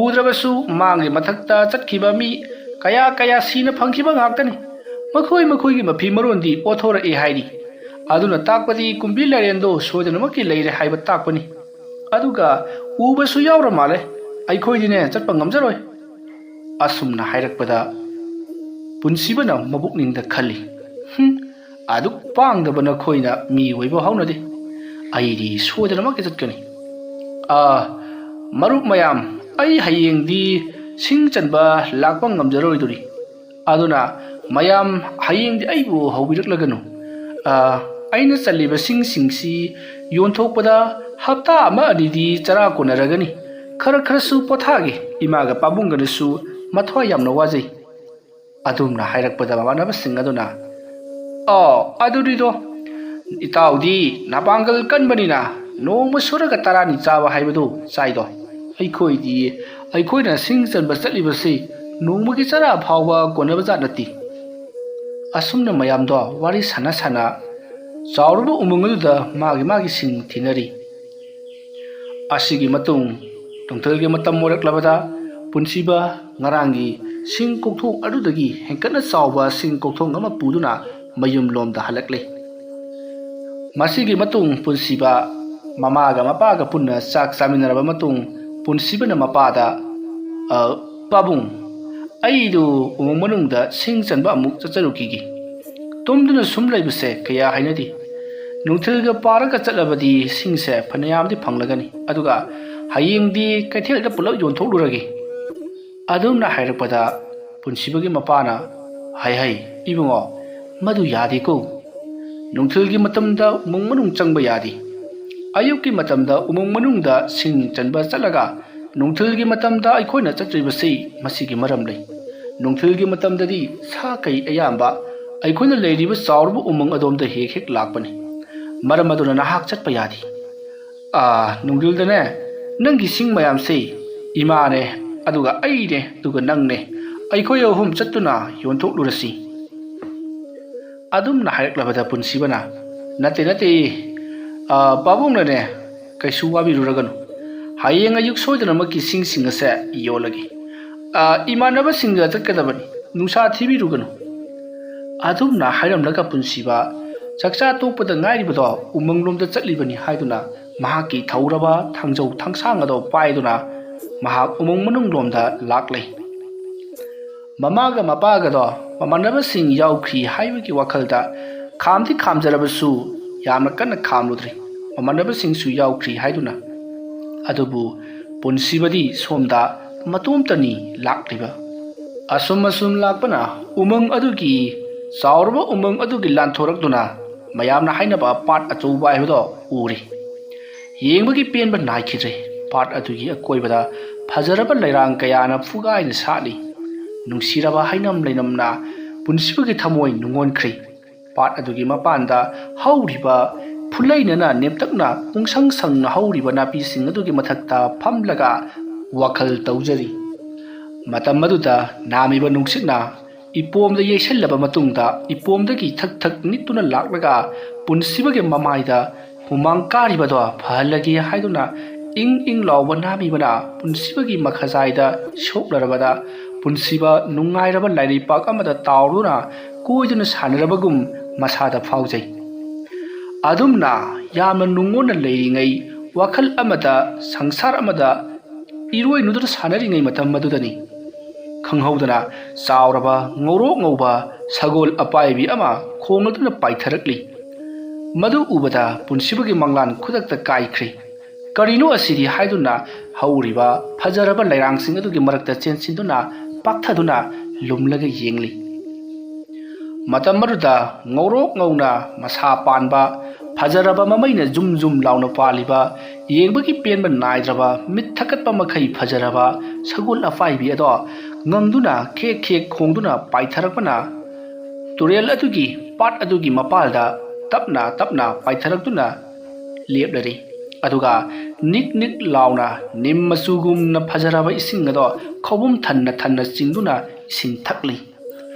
"ꯎꯗ꯭ꯔꯕꯁꯨ ꯃꯥꯡꯒꯤ ꯃꯊꯛꯇ ꯆꯠꯈꯤꯕ ꯃꯤ ꯀꯌꯥ ꯀꯌꯥ ꯁꯤꯅ ꯐꯪꯈꯤꯕ ꯉꯥꯛꯇꯅꯤ꯫ ꯃꯈꯣꯏ ꯃꯈꯣꯏꯒꯤ ꯃꯐꯤ ꯃꯔꯣꯟꯗꯤ ꯑꯣꯊꯣꯔꯛꯑꯦ ꯍꯥꯏꯔꯤ꯫ ꯑꯗꯨꯅ ꯇꯥꯛꯄꯗꯤ ꯀꯨꯝꯕꯤ ꯂꯥꯏꯔꯦꯟꯗꯣ ꯁꯣꯏꯗꯅꯃꯛꯀꯤ ꯂꯩꯔꯦ ꯍꯥꯏꯕ ꯇꯥꯛꯄꯅꯤ꯫ ꯑꯗꯨꯒ ꯎꯕꯁꯨ ꯌꯥꯎꯔ ꯃꯥꯜꯂꯦ꯫ ꯑꯩꯈꯣꯏꯗꯤꯅꯦ ꯆꯠꯄ ꯉꯝꯖꯔꯣꯏ꯫" ꯑꯁꯨꯝꯅ ꯍꯥꯏꯔꯛꯄꯗ ꯄꯨꯟꯁꯤꯕꯅ ꯃꯕꯨꯛꯅꯤꯡꯗ ꯈꯜꯂꯤ, "ꯍꯨꯝ, ꯑꯗꯨꯛ ꯄꯥꯡꯗꯕ ꯅꯈꯣꯏꯅ ꯃꯤ ꯑꯣꯏꯕ ꯍꯧꯅꯗꯦ꯫ ꯑꯩꯗꯤ ꯁꯣꯏꯗꯅꯃꯛꯀꯤ ꯆꯠꯀꯅꯤ꯫ ꯑꯥ, ꯃꯔꯨꯞ ꯃꯌꯥꯝ, ꯑꯩ ꯍꯌꯦꯡꯗꯤ ꯁꯤꯡ ꯆꯟꯕ ꯂꯥꯛꯄ ꯉꯝꯖꯔꯣꯏꯗꯣꯔꯤ꯫ ꯑꯗꯨꯅ ꯃꯌꯥꯝ ꯍꯌꯦꯡꯗꯤ ꯑꯩꯕꯨ ꯍꯧꯕꯤꯔꯛꯂꯒꯅꯨ꯫ ꯑꯥ, ꯑꯩꯅ ꯆꯜꯂꯤꯕ ꯁꯤꯡꯁꯤꯡꯁꯤ ꯌꯣꯟꯊꯣꯛꯄꯗ ꯍꯞꯇꯥ ꯑꯃ ꯑꯅꯤꯗꯤ ꯆꯔꯥ ꯀꯣꯟꯅꯔꯒꯅꯤ꯫ ꯈꯔ ꯈꯔꯁꯨ ꯄꯣꯊꯥꯒꯦ, ꯏꯃꯥꯒ ꯄꯥꯕꯨꯡꯒꯅꯁꯨ ꯃꯊ꯭ꯋꯥꯏ ꯌꯥꯝꯅ ꯋꯥꯖꯩ꯫" ꯑꯗꯨꯝꯅ ꯍꯥꯏꯔꯛꯄꯗ ꯃꯃꯥꯟꯅꯕꯁꯤꯡ ꯑꯗꯨꯅ, "ꯑꯣ, ꯑꯗꯨꯅꯤꯗꯣ, ꯏꯇꯥꯎꯗꯤ ꯅꯄꯥꯡꯒꯜ ꯀꯟꯕꯅꯤꯅ ꯅꯣꯡꯃ ꯁꯨꯔꯒ ꯇꯔꯥꯅꯤ ꯆꯥꯕ ꯍꯥꯏꯕꯗꯨ ꯆꯥꯏꯗꯣ꯫ ꯑꯩꯈꯣꯏꯗꯤ, ꯑꯩꯈꯣꯏꯅ ꯁꯤꯡ ꯆꯟꯕ ꯆꯠꯂꯤꯕꯁꯤ ꯅꯣꯡꯃꯒꯤ ꯆꯔꯥ ꯐꯥꯎꯕ ꯀꯣꯟꯅꯕ ꯖꯥꯠ ꯅꯠꯇꯦ꯫" ꯑꯁꯨꯝꯅ ꯃꯌꯥꯝꯗꯣ ꯋꯥꯔꯤ ꯁꯥꯟꯅ ꯁꯥꯟꯅ ꯆꯥꯎꯔꯕ ꯎꯃꯪ ꯑꯗꯨꯗ ꯃꯥꯒꯤ ꯃꯥꯒꯤ ꯁꯤꯡ ꯊꯤꯅꯔꯤ꯫ ꯑꯁꯤꯒꯤ ꯃꯇꯨꯡ ꯅꯨꯡꯊꯤꯜꯒꯤ ꯃꯇꯝ ꯑꯣꯏꯔꯛꯂꯕꯗ ꯄꯨꯟꯁꯤꯕ ꯉꯔꯥꯡꯒꯤ ꯁꯤꯡ ꯀꯣꯛꯊꯣꯡ ꯑꯗꯨꯗꯒꯤ ꯍꯦꯟꯀꯠꯅ ꯆꯥꯎꯕ ꯁꯤꯡ ꯀꯣꯛꯊꯣꯡ ꯑꯃ ꯄꯨꯗꯨꯅ ꯃꯌꯨꯝꯂꯣꯝꯗ ꯍꯜꯂꯛꯂꯦ꯫ ꯃꯁꯤꯒꯤ ꯃꯇꯨꯡ ꯄꯨꯟꯁꯤꯕ ꯃꯃꯥꯒ ꯃꯄꯥꯒ ꯄꯨꯟꯅ ꯆꯥꯛ ꯆꯥꯃꯤꯟꯅꯔꯕ ꯃꯇꯨꯡ ꯄꯨꯟꯁꯤꯕꯅ ꯃꯄꯥꯗ, "ꯑ, ꯄꯥꯕꯨꯡ, ꯑꯩꯗꯨ ꯎꯃꯪ ꯃꯅꯨꯡꯗ ꯁꯤꯡ ꯆꯟꯕ ꯑꯃꯨꯛ ꯆꯠꯆꯔꯨꯈꯤꯒꯦ꯫ ꯇꯨꯝꯗꯨꯅ ꯁꯨꯝ ꯂꯩꯕꯁꯦ ꯀꯌꯥ ꯍꯩꯅꯗꯦ꯫ ꯅꯨꯡꯊꯤꯜꯒ ꯄꯥꯔꯒ ꯆꯠꯂꯕꯗꯤ ꯁꯤꯡꯁꯦ ꯐꯅꯌꯥꯝꯗꯤ ꯐꯪꯂꯒꯅꯤ꯫ ꯑꯗꯨꯒ ꯍꯌꯦꯡꯗꯤ ꯀꯩꯊꯦꯜꯗ ꯄꯨꯂꯞ ꯌꯣꯟꯊꯣꯛꯂꯨꯔꯒꯦ꯫" ꯑꯗꯨꯝꯅ ꯍꯥꯏꯔꯛꯄꯗ ꯄꯨꯟꯁꯤꯕꯒꯤ ꯃꯄꯥꯅ, "ꯍꯩ ꯍꯩ, ꯏꯕꯨꯡꯉꯣ, ꯃꯗꯨ ꯌꯥꯗꯦꯀꯣ꯫ ꯅꯨꯡꯊꯤꯜꯒꯤ ꯃꯇꯝꯗ ꯎꯃꯪ ꯃꯅꯨꯡ ꯆꯪꯕ ꯌꯥꯗꯦ꯫ ꯑꯌꯨꯛꯀꯤ ꯃꯇꯝꯗ ꯎꯃꯪ ꯃꯅꯨꯡꯗ ꯁꯤꯡ ꯆꯟꯕ ꯆꯠꯂꯒ ꯅꯨꯡꯊꯤꯜꯒꯤ ꯃꯇꯝꯗ ꯑꯩꯈꯣꯏꯅ ꯆꯠꯇ꯭ꯔꯤꯕꯁꯤ ꯃꯁꯤꯒꯤ ꯃꯔꯝ ꯂꯩ꯫ ꯅꯨꯡꯊꯤꯜꯒꯤ ꯃꯇꯝꯗꯗꯤ ꯁꯥ ꯀꯩ ꯑꯌꯥꯝꯕ ꯑꯩꯈꯣꯏꯅ ꯂꯩꯔꯤꯕ ꯆꯥꯎꯔꯕ ꯎꯃꯪ ꯑꯗꯣꯝꯗ ꯍꯦꯛ ꯍꯦꯛ ꯂꯥꯛꯄꯅꯤ꯫ ꯃꯔꯝ ꯑꯗꯨꯅ ꯅꯍꯥꯛ ꯆꯠꯄ ꯌꯥꯗꯦ꯫ ꯑꯥ, ꯅꯨꯡꯊꯤꯜꯗꯅꯦ, ꯅꯪꯒꯤ ꯁꯤꯡ ꯃꯌꯥꯝꯁꯦ ꯏꯃꯥꯅꯦ, ꯑꯗꯨꯒ ꯑꯩꯅꯦ, ꯑꯗꯨꯒ ꯅꯪꯅꯦ, ꯑꯩꯈꯣꯏ ꯑꯍꯨꯝ ꯆꯠꯇꯨꯅ ꯌꯣꯟꯊꯣꯛꯂꯨꯔꯁꯤ꯫" ꯑꯗꯨꯝꯅ ꯍꯥꯏꯔꯛꯂꯕꯗ ꯄꯨꯟꯁꯤꯕꯅ, "ꯅꯠꯇꯦ, ꯅꯠꯇꯦ, ꯑꯥ, ꯄꯥꯕꯨꯡꯅꯅꯦ, ꯀꯩꯁꯨ ꯋꯥꯕꯤꯔꯨꯔꯒꯅꯨ꯫ ꯍꯌꯦꯡ ꯑꯌꯨꯛ ꯁꯣꯏꯗꯅꯃꯛꯀꯤ ꯁꯤꯡꯁꯤꯡ ꯑꯁꯦ ꯌꯣꯜꯂꯒꯦ꯫ ꯑꯥ, ꯏꯃꯥꯟꯅꯕꯁꯤꯡꯒ ꯆꯠꯀꯗꯕꯅꯤ, ꯅꯨꯡꯁꯥ ꯊꯤꯕꯤꯔꯨꯒꯅꯨ꯫" ꯑꯗꯨꯝꯅ ꯍꯥꯏꯔꯝꯂꯒ ꯄꯨꯟꯁꯤꯕ ꯆꯥꯛꯆꯥ ꯇꯣꯛꯄꯗ ꯉꯥꯏꯔꯤꯕꯗꯣ ꯎꯃꯪꯂꯣꯝꯗ ꯆꯠꯂꯤꯕꯅꯤ ꯍꯥꯏꯗꯨꯅ ꯃꯍꯥꯛꯀꯤ ꯊꯧꯔꯕ ꯊꯥꯡꯖꯧ ꯊꯥꯡꯁꯥꯡ ꯑꯗꯣ ꯄꯥꯏꯗꯨꯅ ꯃꯍꯥꯛ ꯎꯃꯪ ꯃꯅꯨꯡꯂꯣꯝꯗ ꯂꯥꯛꯂꯦ꯫ ꯃꯃꯥꯒ ꯃꯄꯥꯒꯗꯣ ꯃꯃꯥꯟꯅꯕꯁꯤꯡ ꯌꯥꯎꯈ꯭ꯔꯤ ꯍꯥꯏꯕꯒꯤ ꯋꯥꯈꯜꯗ ꯈꯥꯝꯗꯤ ꯈꯥꯝꯖꯔꯕꯁꯨ ꯌꯥꯝꯅ ꯀꯟꯅ ꯈꯥꯝꯂꯨꯗ꯭ꯔꯤ꯫ ꯃꯃꯥꯟꯅꯕꯁꯤꯡꯁꯨ ꯌꯥꯎꯈ꯭ꯔꯤ ꯍꯥꯏꯗꯨꯅ꯫ ꯑꯗꯨꯕꯨ ꯄꯨꯟꯁꯤꯕꯗꯤ ꯁꯣꯝꯗ ꯃꯇꯣꯝꯇꯅꯤ ꯂꯥꯛꯂꯤꯕ꯫ ꯑꯁꯨꯝ ꯑꯁꯨꯝ ꯂꯥꯛꯄꯅ ꯎꯃꯪ ꯑꯗꯨꯒꯤ, ꯆꯥꯎꯔꯕ ꯎꯃꯪ ꯑꯗꯨꯒꯤ ꯂꯥꯟꯊꯣꯔꯛꯇꯨꯅ ꯃꯌꯥꯝꯅ ꯍꯥꯏꯅꯕ ꯄꯥꯠ ꯑꯆꯧꯕ ꯍꯥꯏꯕꯗꯣ ꯎꯔꯦ꯫ ꯌꯦꯡꯕꯒꯤ ꯄꯦꯟꯕ ꯅꯥꯏꯈꯤꯗ꯭ꯔꯦ꯫ ꯄꯥꯠ ꯑꯗꯨꯒꯤ ꯑꯀꯣꯏꯕꯗ ꯐꯖꯔꯕ ꯂꯩꯔꯥꯡ ꯀꯌꯥꯅ ꯐꯨꯒꯥꯏꯅ ꯁꯥꯠꯂꯤ꯫ ꯅꯨꯡꯁꯤꯔꯕ ꯍꯩꯅꯝ ꯂꯩꯅꯝꯅ ꯄꯨꯟꯁꯤꯕꯒꯤ ꯊꯃꯣꯏ ꯅꯨꯡꯉꯣꯟꯈ꯭ꯔꯦ꯫ ꯄꯥꯠ ꯑꯗꯨꯒꯤ ꯃꯄꯥꯟꯗ ꯍꯧꯔꯤꯕ ꯐꯨꯂꯩꯅꯅ ꯅꯦꯝꯇꯛꯅ ꯄꯨꯡꯁꯪ ꯁꯪꯅ ꯍꯧꯔꯤꯕ ꯅꯥꯄꯤꯁꯤꯡ ꯑꯗꯨꯒꯤ ꯃꯊꯛꯇ ꯐꯝꯂꯒ ꯋꯥꯈꯜ ꯇꯧꯖꯔꯤ꯫ ꯃꯇꯝ ꯑꯗꯨꯗ ꯅꯥꯝꯃꯤꯕ ꯅꯨꯡꯁꯤꯠꯅ ꯏꯄꯣꯝꯗ ꯌꯩꯁꯜꯂꯕ ꯃꯇꯨꯡꯗ ꯏꯄꯣꯝꯗꯒꯤ ꯊꯛ ꯊꯛ ꯅꯤꯛꯇꯨꯅ ꯂꯥꯛꯂꯒ ꯄꯨꯟꯁꯤꯕꯒꯤ ꯃꯃꯥꯏꯗ ꯍꯨꯃꯥꯡ ꯀꯥꯔꯤꯕꯗꯣ ꯐꯍꯜꯂꯒꯦ ꯍꯥꯏꯗꯨꯅ ꯏꯪ ꯏꯪ ꯂꯥꯎꯕ ꯅꯥꯝꯃꯤꯕꯅ ꯄꯨꯟꯁꯤꯕꯒꯤ ꯃꯈꯖꯥꯏꯗ ꯁꯣꯛꯂꯔꯕꯗ ꯄꯨꯟꯁꯤꯕ ꯅꯨꯡꯉꯥꯏꯔꯕ ꯂꯥꯏꯔꯩꯄꯥꯛ ꯑꯃꯗ ꯇꯥꯎꯗꯨꯅ ꯀꯣꯏꯗꯨꯅ ꯁꯥꯟꯅꯔꯕꯒꯨꯝ ꯃꯁꯥꯗ ꯐꯥꯎꯖꯩ꯫ ꯑꯗꯨꯝꯅ ꯌꯥꯝꯅ ꯅꯨꯡꯉꯣꯟꯅ ꯂꯩꯔꯤꯉꯩ, ꯋꯥꯈꯜ ꯑꯃꯗ, ꯁꯪꯁꯥꯔ ꯑꯃꯗ ꯏꯔꯣꯏꯅꯨꯗꯨꯅ ꯁꯥꯟꯅꯔꯤꯉꯩ ꯃꯇꯝ ꯑꯗꯨꯗꯅꯤ ꯈꯪꯍꯧꯗꯅ ꯆꯥꯎꯔꯕ ꯉꯧꯔꯣꯛ ꯉꯧꯕ ꯁꯒꯣꯜ ꯑꯄꯥꯏꯕꯤ ꯑꯃ ꯈꯣꯡꯂꯗꯨꯅ ꯄꯥꯏꯊꯔꯛꯂꯤ꯫ ꯃꯗꯨ ꯎꯕꯗ ꯄꯨꯟꯁꯤꯕꯒꯤ ꯃꯪꯂꯥꯟ ꯈꯨꯗꯛꯇ ꯀꯥꯏꯈ꯭ꯔꯦ꯫ "ꯀꯔꯤꯅꯣ ꯑꯁꯤꯗꯤ?" ꯍꯥꯏꯗꯨꯅ ꯍꯧꯔꯤꯕ ꯐꯖꯔꯕ ꯂꯩꯔꯥꯡꯁꯤꯡ ꯑꯗꯨꯒꯤ ꯃꯔꯛꯇ ꯆꯦꯟꯁꯤꯟꯗꯨꯅ ꯄꯥꯛꯊꯗꯨꯅ ꯂꯨꯝꯂꯒ ꯌꯦꯡꯂꯤ꯫ ꯃꯇꯝ ꯑꯗꯨꯗ ꯉꯧꯔꯣꯛ ꯉꯧꯅ ꯃꯁꯥ ꯄꯥꯟꯕ, ꯐꯖꯔꯕ ꯃꯃꯩꯅ ꯖꯨꯝ ꯖꯨꯝ ꯂꯥꯎꯅ ꯄꯥꯜꯂꯤꯕ, ꯌꯦꯡꯕꯒꯤ ꯄꯦꯟꯕ ꯅꯥꯏꯗ꯭ꯔꯕ, ꯃꯤꯠ ꯊꯛꯀꯠꯄ ꯃꯈꯩ ꯐꯖꯔꯕ ꯁꯒꯣꯜ ꯑꯄꯥꯏꯕꯤ ꯑꯗꯣ ꯉꯪꯗꯨꯅ ꯈꯦꯛ ꯈꯦꯛ ꯈꯣꯡꯗꯨꯅ ꯄꯥꯏꯊꯔꯛꯄꯅ ꯇꯨꯔꯦꯜ ꯑꯗꯨꯒꯤ ꯄꯥꯠ ꯑꯗꯨꯒꯤ ꯃꯄꯥꯜꯗ ꯇꯞꯅ ꯇꯞꯅ ꯄꯥꯏꯊꯔꯛꯇꯨꯅ ꯂꯦꯞꯂꯔꯤ꯫ ꯑꯗꯨꯒ ꯅꯤꯛ ꯅꯤꯛ ꯂꯥꯎꯅ ꯅꯤꯝ ꯃꯆꯨꯒꯨꯝꯅ ꯐꯖꯔꯕ ꯏꯁꯤꯡ ꯑꯗꯣ ꯈꯧꯕꯨꯝ ꯊꯟꯅ ꯊꯟꯅ ꯆꯤꯡꯗꯨꯅ ꯏꯁꯤꯡ ꯊꯛꯂꯤ꯫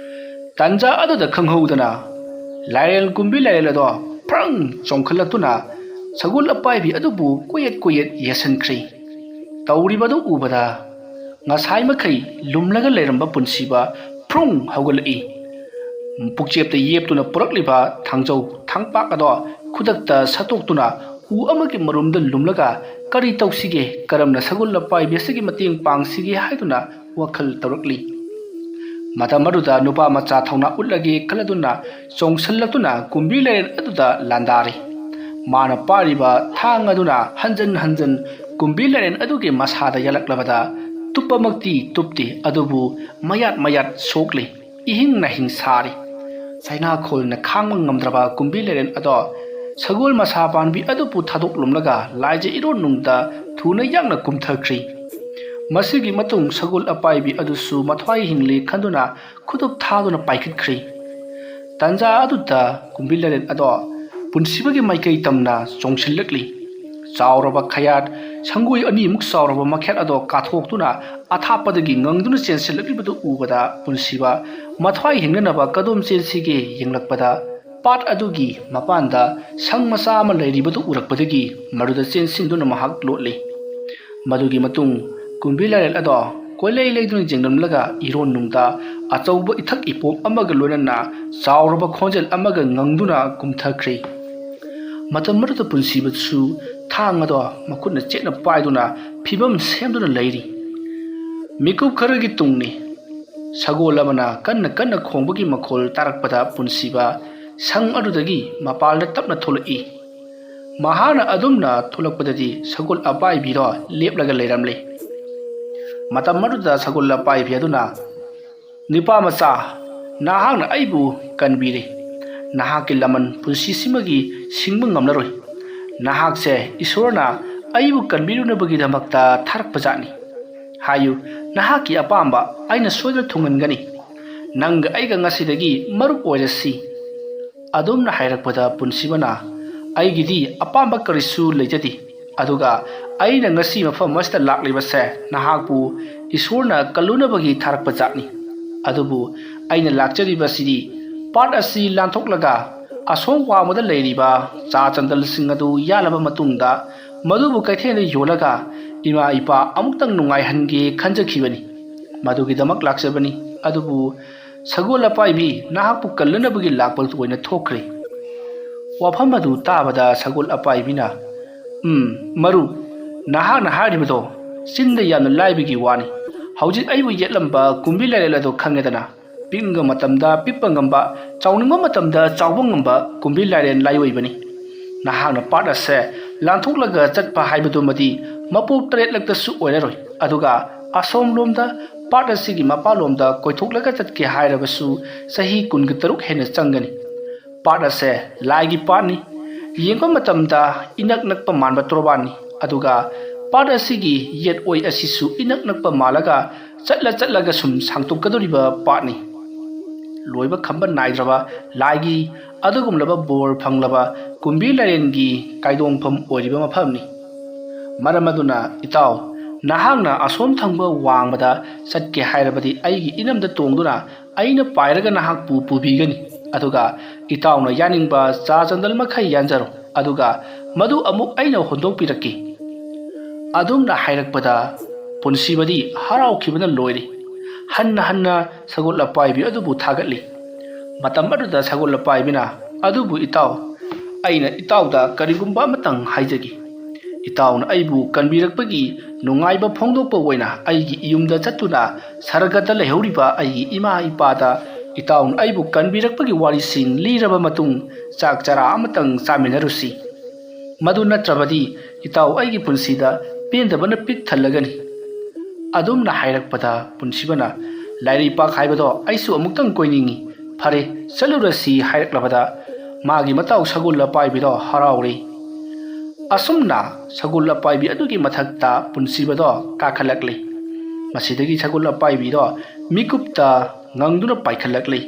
ꯇꯟꯖꯥ ꯑꯗꯨꯗ ꯈꯪꯍꯧꯗꯅ ꯂꯥꯏꯔꯦꯜ, ꯀꯨꯝꯕꯤ ꯂꯥꯏꯔꯦꯜ ꯑꯗꯣ ꯐ꯭ꯔꯪ ꯆꯣꯡꯈꯠꯂꯛꯇꯨꯅ ꯁꯒꯣꯜ ꯑꯄꯥꯏꯕꯤ ꯑꯗꯨꯕꯨ ꯀꯣꯏꯌꯦꯠ ꯀꯣꯏꯌꯦꯠ ꯌꯦꯠꯁꯤꯟꯈ꯭ꯔꯤ꯫ ꯇꯧꯔꯤꯕꯗꯨ ꯎꯕꯗ ꯉꯁꯥꯏ ꯃꯈꯩ ꯂꯨꯝꯂꯒ ꯂꯩꯔꯝꯕ ꯄꯨꯟꯁꯤꯕ ꯐ꯭ꯔꯨꯡ ꯍꯧꯒꯠꯂꯛꯏ꯫ ꯄꯨꯛꯆꯦꯞꯇ ꯌꯦꯞꯇꯨꯅ ꯄꯨꯔꯛꯂꯤꯕ ꯊꯥꯡꯖꯧ ꯊꯥꯡꯄꯥꯛ ꯑꯗꯣ ꯈꯨꯗꯛꯇ ꯁꯠꯇꯣꯛꯇꯨꯅ ꯎ ꯑꯃꯒꯤ ꯃꯔꯨꯝꯗ ꯂꯨꯝꯂꯒ ꯀꯔꯤ ꯇꯧꯁꯤꯒꯦ, ꯀꯔꯝꯅ ꯁꯒꯣꯜ ꯑꯄꯥꯏꯕꯤ ꯑꯁꯤꯒꯤ ꯃꯇꯦꯡ ꯄꯥꯡꯁꯤꯒꯦ ꯍꯥꯏꯗꯨꯅ ꯋꯥꯈꯜ ꯇꯧꯔꯛꯂꯤ꯫ ꯃꯇꯝ ꯑꯗꯨꯗ ꯅꯨꯄꯥ ꯃꯆꯥ ꯊꯧꯅꯥ ꯎꯠꯂꯒꯦ ꯈꯜꯂꯗꯨꯅ ꯆꯣꯡꯁꯤꯜꯂꯛꯇꯨꯅ ꯀꯨꯝꯕꯤ ꯂꯥꯏꯔꯦꯟ ꯑꯗꯨꯗ ꯂꯥꯟꯗꯥꯔꯤ꯫ ꯃꯥꯅ ꯄꯥꯏꯔꯤꯕ ꯊꯥꯡ ꯑꯗꯨꯅ ꯍꯟꯖꯟ ꯍꯟꯖꯟ ꯀꯨꯝꯕꯤ ꯂꯥꯏꯔꯦꯟ ꯑꯗꯨꯒꯤ ꯃꯁꯥꯗ ꯌꯥꯜꯂꯛꯂꯕꯗ ꯇꯨꯞꯄꯃꯛꯇꯤ ꯇꯨꯞꯇꯦ, ꯑꯗꯨꯕꯨ ꯃꯌꯥꯠ ꯃꯌꯥꯠ ꯁꯣꯛꯂꯤ, ꯏꯍꯤꯡ ꯅꯥꯍꯤꯡ ꯁꯥꯔꯤ꯫ ꯆꯩꯅꯥꯈꯣꯜꯅ ꯈꯥꯡꯕ ꯉꯝꯗ꯭ꯔꯕ ꯀꯨꯝꯕꯤ ꯂꯥꯏꯔꯦꯟ ꯑꯗꯣ ꯁꯒꯣꯜ ꯃꯁꯥ ꯄꯥꯟꯕꯤ ꯑꯗꯨꯕꯨ ꯊꯥꯗꯣꯛꯂꯝꯂꯒ ꯂꯥꯏꯖ ꯏꯔꯣꯟꯅꯨꯡꯗ ꯊꯨꯅ ꯌꯥꯡꯅ ꯀꯨꯝꯊꯈ꯭ꯔꯤ꯫ ꯃꯁꯤꯒꯤ ꯃꯇꯨꯡ ꯁꯒꯣꯜ ꯑꯄꯥꯏꯕꯤ ꯑꯗꯨꯁꯨ ꯃꯊ꯭ꯋꯥꯏ ꯍꯤꯡꯂꯤ ꯈꯟꯗꯨꯅ ꯈꯨꯗꯨꯞ ꯊꯥꯗꯨꯅ ꯄꯥꯏꯈꯠꯈ꯭ꯔꯤ꯫ ꯇꯟꯖꯥ ꯑꯗꯨꯗ ꯀꯨꯝꯕꯤ ꯂꯥꯏꯔꯦꯟ ꯑꯗꯣ ꯄꯨꯟꯁꯤꯕꯒꯤ ꯃꯥꯏꯀꯩ ꯇꯝꯅ ꯆꯣꯡꯁꯤꯜꯂꯛꯂꯤ꯫ ꯆꯥꯎꯔꯕ ꯈꯌꯥꯠ, ꯁꯪꯒꯣꯏ ꯑꯅꯤꯃꯨꯛ ꯆꯥꯎꯔꯕ ꯃꯈꯌꯥꯠ ꯑꯗꯣ ꯀꯥꯊꯣꯛꯇꯨꯅ ꯑꯊꯥꯞꯄꯗꯒꯤ ꯉꯪꯗꯨꯅ ꯆꯦꯟꯁꯤꯜꯂꯛꯂꯤꯕꯗꯨ ꯎꯕꯗ ꯄꯨꯟꯁꯤꯕ ꯃꯊ꯭ꯋꯥꯏ ꯍꯤꯡꯅꯅꯕ ꯀꯗꯣꯝ ꯆꯦꯟꯁꯤꯒꯦ ꯌꯦꯡꯂꯛꯄꯗ ꯄꯥꯠ ꯑꯗꯨꯒꯤ ꯃꯄꯥꯟꯗ ꯁꯪ ꯃꯆꯥ ꯑꯃ ꯂꯩꯔꯤꯕꯗꯨ ꯎꯔꯛꯄꯗꯒꯤ ꯃꯗꯨꯗ ꯆꯦꯟꯁꯤꯟꯗꯨꯅ ꯃꯍꯥꯛ ꯂꯣꯠꯂꯤ꯫ ꯃꯗꯨꯒꯤ ꯃꯇꯨꯡ ꯀꯨꯝꯕꯤ ꯂꯥꯏꯔꯦꯜ ꯑꯗꯣ ꯀꯣꯏꯂꯩ ꯂꯩꯗꯨꯅ ꯌꯦꯡꯂꯝꯂꯒ ꯏꯔꯣꯟꯅꯨꯡꯗ ꯑꯆꯧꯕ ꯏꯊꯛ ꯏꯄꯣꯝ ꯑꯃꯒ ꯂꯣꯏꯅꯅ ꯆꯥꯎꯔꯕ ꯈꯣꯟꯖꯦꯜ ꯑꯃꯒ ꯉꯪꯗꯨꯅ ꯀꯨꯝꯊꯈ꯭ꯔꯤ꯫ ꯃꯇꯝ ꯑꯗꯨꯗ ꯄꯨꯟꯁꯤꯕꯁꯨ ꯊꯥꯡ ꯑꯗꯣ ꯃꯈꯨꯠꯅ ꯆꯦꯠꯅ ꯄꯥꯏꯗꯨꯅ ꯐꯤꯕꯝ ꯁꯦꯝꯗꯨꯅ ꯂꯩꯔꯤ꯫ ꯃꯤꯀꯨꯞ ꯈꯔꯒꯤ ꯇꯨꯡꯅꯤ꯫ ꯁꯒꯣꯜ ꯑꯃꯅ ꯀꯟꯅ ꯀꯟꯅ ꯈꯣꯡꯕꯒꯤ ꯃꯈꯣꯜ ꯇꯥꯔꯛꯄꯗ ꯄꯨꯟꯁꯤꯕ ꯁꯪ ꯑꯗꯨꯗꯒꯤ ꯃꯄꯥꯜꯗ ꯇꯞꯅ ꯊꯣꯛꯂꯛꯏ꯫ ꯃꯍꯥꯛꯅ ꯑꯗꯨꯝꯅ ꯊꯣꯛꯂꯛꯄꯗꯗꯤ ꯁꯒꯣꯜ ꯑꯄꯥꯏꯕꯤꯗꯣ ꯂꯦꯞꯂꯒ ꯂꯩꯔꯝꯂꯦ꯫ ꯃꯇꯝ ꯑꯗꯨꯗ ꯁꯒꯣꯜ ꯑꯄꯥꯏꯕꯤ ꯑꯗꯨꯅ, "ꯅꯨꯄꯥ ꯃꯆꯥ, ꯅꯍꯥꯛꯅ ꯑꯩꯕꯨ ꯀꯟꯕꯤꯔꯦ꯫ ꯅꯍꯥꯛꯀꯤ ꯂꯃꯟ ꯄꯨꯟꯁꯤꯁꯤꯃꯒꯤ ꯁꯤꯡꯕ ꯉꯝꯂꯔꯣꯏ꯫ ꯅꯍꯥꯛꯁꯦ ꯏꯁꯣꯔꯅ ꯑꯩꯕꯨ ꯀꯟꯕꯤꯔꯨꯅꯕꯒꯤꯗꯃꯛꯇ ꯊꯥꯔꯛꯄ ꯖꯥꯠꯅꯤ꯫ ꯍꯥꯏꯌꯨ, ꯅꯍꯥꯛꯀꯤ ꯑꯄꯥꯝꯕ ꯑꯩꯅ ꯁꯣꯏꯗꯅ ꯊꯨꯡꯍꯟꯒꯅꯤ꯫ ꯅꯪꯒ ꯑꯩꯒ ꯉꯁꯤꯗꯒꯤ ꯃꯔꯨꯞ ꯑꯣꯏꯔꯁꯤ꯫" ꯑꯗꯨꯝꯅ ꯍꯥꯏꯔꯛꯄꯗ ꯄꯨꯟꯁꯤꯕꯅ, "ꯑꯩꯒꯤꯗꯤ ꯑꯄꯥꯝꯕ ꯀꯔꯤꯁꯨ ꯂꯩꯖꯗꯦ꯫ ꯑꯗꯨꯒ ꯑꯩꯅ ꯉꯁꯤ ꯃꯐꯝ ꯑꯁꯤꯗ ꯂꯥꯛꯂꯤꯕꯁꯦ ꯅꯍꯥꯛꯄꯨ ꯏꯁꯣꯔꯅ ꯀꯜꯂꯨꯅꯕꯒꯤ ꯊꯥꯔꯛꯄ ꯖꯥꯠꯅꯤ꯫ ꯑꯗꯨꯕꯨ ꯑꯩꯅ ꯂꯥꯛꯆꯔꯤꯕꯁꯤꯗꯤ ꯄꯥꯠ ꯑꯁꯤ ꯂꯥꯟꯊꯣꯛꯂꯒ ꯑꯁꯣꯝ ꯋꯥꯡꯃꯗ ꯂꯩꯔꯤꯕ ꯆꯥ ꯆꯟꯗꯜꯁꯤꯡ ꯑꯗꯨ ꯌꯥꯜꯂꯕ ꯃꯇꯨꯡꯗ ꯃꯗꯨꯕꯨ ꯀꯩꯊꯦꯜꯗ ꯌꯣꯜꯂꯒ ꯏꯃꯥ ꯏꯄꯥ ꯑꯃꯨꯛꯇꯪ ꯅꯨꯡꯉꯥꯏꯍꯟꯒꯦ ꯈꯟꯖꯈꯤꯕꯅꯤ꯫ ꯃꯗꯨꯒꯤꯗꯃꯛ ꯂꯥꯛꯆꯕꯅꯤ꯫ ꯑꯗꯨꯕꯨ ꯁꯒꯣꯜ ꯑꯄꯥꯏꯕꯤ ꯅꯍꯥꯛꯄꯨ ꯀꯜꯂꯅꯕꯒꯤ ꯂꯥꯛꯄ ꯑꯣꯏꯅ ꯊꯣꯛꯈ꯭ꯔꯦ꯫" ꯋꯥꯐꯝ ꯑꯗꯨ ꯇꯥꯕꯗ ꯁꯒꯣꯜ ꯑꯄꯥꯏꯕꯤꯅ, "ꯎꯝ, ꯃꯔꯨꯞ, ꯅꯍꯥꯛꯅ ꯍꯥꯏꯔꯤꯕꯗꯣ ꯆꯤꯟꯗ ꯌꯥꯝꯅ ꯂꯥꯏꯕꯒꯤ ꯋꯥꯅꯤ꯫ ꯍꯧꯖꯤꯛ ꯑꯩꯕꯨ ꯌꯦꯠꯂꯝꯕ ꯀꯨꯝꯕꯤ ꯂꯥꯏꯔꯦꯜ ꯑꯗꯣ ꯈꯪꯉꯦꯗꯅ꯫ ꯄꯤꯛꯂꯤꯉꯩ ꯃꯇꯝꯗ ꯄꯤꯛꯄ ꯉꯝꯕ, ꯆꯥꯎꯅꯤꯡꯕ ꯃꯇꯝꯗ ꯆꯥꯎꯕ ꯉꯝꯕ ꯀꯨꯝꯕꯤ ꯂꯥꯏꯔꯦꯟ ꯂꯥꯏꯑꯣꯏꯕꯅꯤ꯫ ꯅꯍꯥꯛꯅ ꯄꯥꯠ ꯑꯁꯦ ꯂꯥꯟꯊꯣꯛꯂꯒ ꯆꯠꯄ ꯍꯥꯏꯕꯗꯨꯃꯗꯤ ꯃꯄꯣꯛ ꯇꯔꯦꯠꯂꯛꯇꯁꯨ ꯑꯣꯏꯔꯔꯣꯏ꯫ ꯑꯗꯨꯒ ꯑꯁꯣꯝꯂꯣꯝꯗ ꯄꯥꯠ ꯑꯁꯤꯒꯤ ꯃꯄꯥꯟꯂꯣꯝꯗ ꯀꯣꯏꯊꯣꯛꯂꯒ ꯆꯠꯀꯦ ꯍꯥꯏꯔꯕꯁꯨ ꯆꯍꯤ ꯀꯨꯟꯒ ꯇꯔꯨꯛ ꯍꯦꯟꯅ ꯆꯪꯒꯅꯤ꯫ ꯄꯥꯠ ꯑꯁꯦ ꯂꯥꯏꯒꯤ ꯄꯥꯠꯅꯤ꯫ ꯌꯦꯡꯕ ꯃꯇꯝꯗ ꯏꯅꯛ ꯅꯛꯄ ꯃꯥꯟꯕ ꯇꯣꯔꯕꯥꯟꯅꯤ꯫ ꯑꯗꯨꯒ ꯄꯥꯠ ꯑꯁꯤꯒꯤ ꯌꯦꯠ ꯑꯣꯏ ꯑꯁꯤꯁꯨ ꯏꯅꯛ ꯅꯛꯄ ꯃꯥꯜꯂꯒ ꯆꯠꯂ ꯆꯠꯂꯒ ꯁꯨꯝ ꯁꯥꯡꯇꯣꯛꯀꯗꯧꯔꯤꯕ ꯄꯥꯠꯅꯤ꯫ ꯂꯣꯏꯕ ꯈꯝꯕ ꯅꯥꯏꯗ꯭ꯔꯕ ꯂꯥꯏꯒꯤ ꯑꯗꯨꯒꯨꯝꯂꯕ ꯕꯣꯔ ꯐꯪꯂꯕ ꯀꯨꯝꯕꯤ ꯂꯥꯏꯔꯦꯟꯒꯤ ꯀꯥꯏꯗꯣꯡꯐꯝ ꯑꯣꯏꯔꯤꯕ ꯃꯐꯝꯅꯤ꯫ ꯃꯔꯝ ꯑꯗꯨꯅ ꯏꯇꯥꯎ, ꯅꯍꯥꯛꯅ ꯑꯁꯣꯝ ꯊꯪꯕ ꯋꯥꯡꯃꯗ ꯆꯠꯀꯦ ꯍꯥꯏꯔꯕꯗꯤ ꯑꯩꯒꯤ ꯏꯅꯝꯗ ꯇꯣꯡꯗꯨꯅ ꯑꯩꯅ ꯄꯥꯏꯔꯒ ꯅꯍꯥꯛꯄꯨ ꯄꯨꯕꯤꯒꯅꯤ꯫ ꯑꯗꯨꯒ ꯏꯇꯥꯎꯅ ꯌꯥꯅꯤꯡꯕ ꯆꯥ ꯆꯟꯗꯜ ꯃꯈꯩ ꯌꯥꯟꯖꯔꯣ꯫ ꯑꯗꯨꯒ ꯃꯗꯨ ꯑꯃꯨꯛ ꯑꯩꯅ ꯍꯣꯟꯗꯣꯛꯄꯤꯔꯛꯀꯦ꯫" ꯑꯗꯨꯝꯅ ꯍꯥꯏꯔꯛꯄꯗ ꯄꯨꯟꯁꯤꯕꯗꯤ ꯍꯔꯥꯎꯈꯤꯕꯅ ꯂꯣꯏꯔꯦ꯫ ꯍꯟꯅ ꯍꯟꯅ ꯁꯒꯣꯜ ꯑꯄꯥꯏꯕꯤ ꯑꯗꯨꯕꯨ ꯊꯥꯒꯠꯂꯤ꯫ ꯃꯇꯝ ꯑꯗꯨꯗ ꯁꯒꯣꯜ ꯑꯄꯥꯏꯕꯤꯅ, "ꯑꯗꯨꯕꯨ ꯏꯇꯥꯎ, ꯑꯩꯅ ꯏꯇꯥꯎꯗ ꯀꯔꯤꯒꯨꯝꯕ ꯑꯃꯇꯪ ꯍꯥꯏꯖꯒꯦ꯫ ꯏꯇꯥꯎꯅ ꯑꯩꯕꯨ ꯀꯟꯕꯤꯔꯛꯄꯒꯤ ꯅꯨꯡꯉꯥꯏꯕ ꯐꯣꯡꯗꯣꯛꯄ ꯑꯣꯏꯅ ꯑꯩꯒꯤ ꯏꯌꯨꯝꯗ ꯆꯠꯇꯨꯅ ꯁꯔꯒꯗ ꯂꯩꯍꯧꯔꯤꯕ ꯑꯩꯒꯤ ꯏꯃꯥ ꯏꯄꯥꯗ ꯏꯇꯥꯎꯅ ꯑꯩꯕꯨ ꯀꯟꯕꯤꯔꯛꯄꯒꯤ ꯋꯥꯔꯤꯁꯤꯡ ꯂꯤꯔꯕ ꯃꯇꯨꯡ ꯆꯥꯛ ꯆꯔꯥ ꯑꯃꯇꯪ ꯆꯥꯃꯤꯟꯅꯔꯨꯁꯤ꯫" "ꯃꯗꯨ ꯅꯠꯇ꯭ꯔꯕꯗꯤ ꯏꯇꯥꯎ ꯑꯩꯒꯤ ꯄꯨꯟꯁꯤꯗ ꯄꯦꯟꯗꯕꯅ ꯄꯤꯛ ꯊꯜꯂꯒꯅꯤ"꯫ ꯑꯗꯨꯝꯅ ꯍꯥꯏꯔꯛꯄꯗ ꯄꯨꯟꯁꯤꯕꯅ, "ꯂꯥꯏꯔꯩꯄꯥꯛ ꯍꯥꯏꯕꯗꯣ ꯑꯩꯁꯨ ꯑꯃꯨꯛꯇꯪ ꯀꯣꯏꯅꯤꯡꯏ꯫ ꯐꯔꯦ, ꯆꯠꯂꯨꯔꯁꯤ" ꯍꯥꯏꯔꯛꯂꯕꯗ ꯃꯥꯒꯤ ꯃꯇꯥꯎ ꯁꯒꯣꯜ ꯑꯄꯥꯏꯕꯤꯗꯣ ꯍꯔꯥꯎꯔꯤ꯫ ꯑꯁꯨꯝꯅ ꯁꯒꯣꯜ ꯑꯄꯥꯏꯕꯤ ꯑꯗꯨꯒꯤ ꯃꯊꯛꯇ ꯄꯨꯟꯁꯤꯕꯗꯣ ꯀꯥꯈꯠꯂꯛꯂꯤ꯫ ꯃꯁꯤꯗꯒꯤ ꯁꯒꯣꯜ ꯑꯄꯥꯏꯕꯤꯗꯣ ꯃꯤꯀꯨꯞꯇ ꯉꯪꯗꯨꯅ ꯄꯥꯏꯈꯠꯂꯛꯂꯤ꯫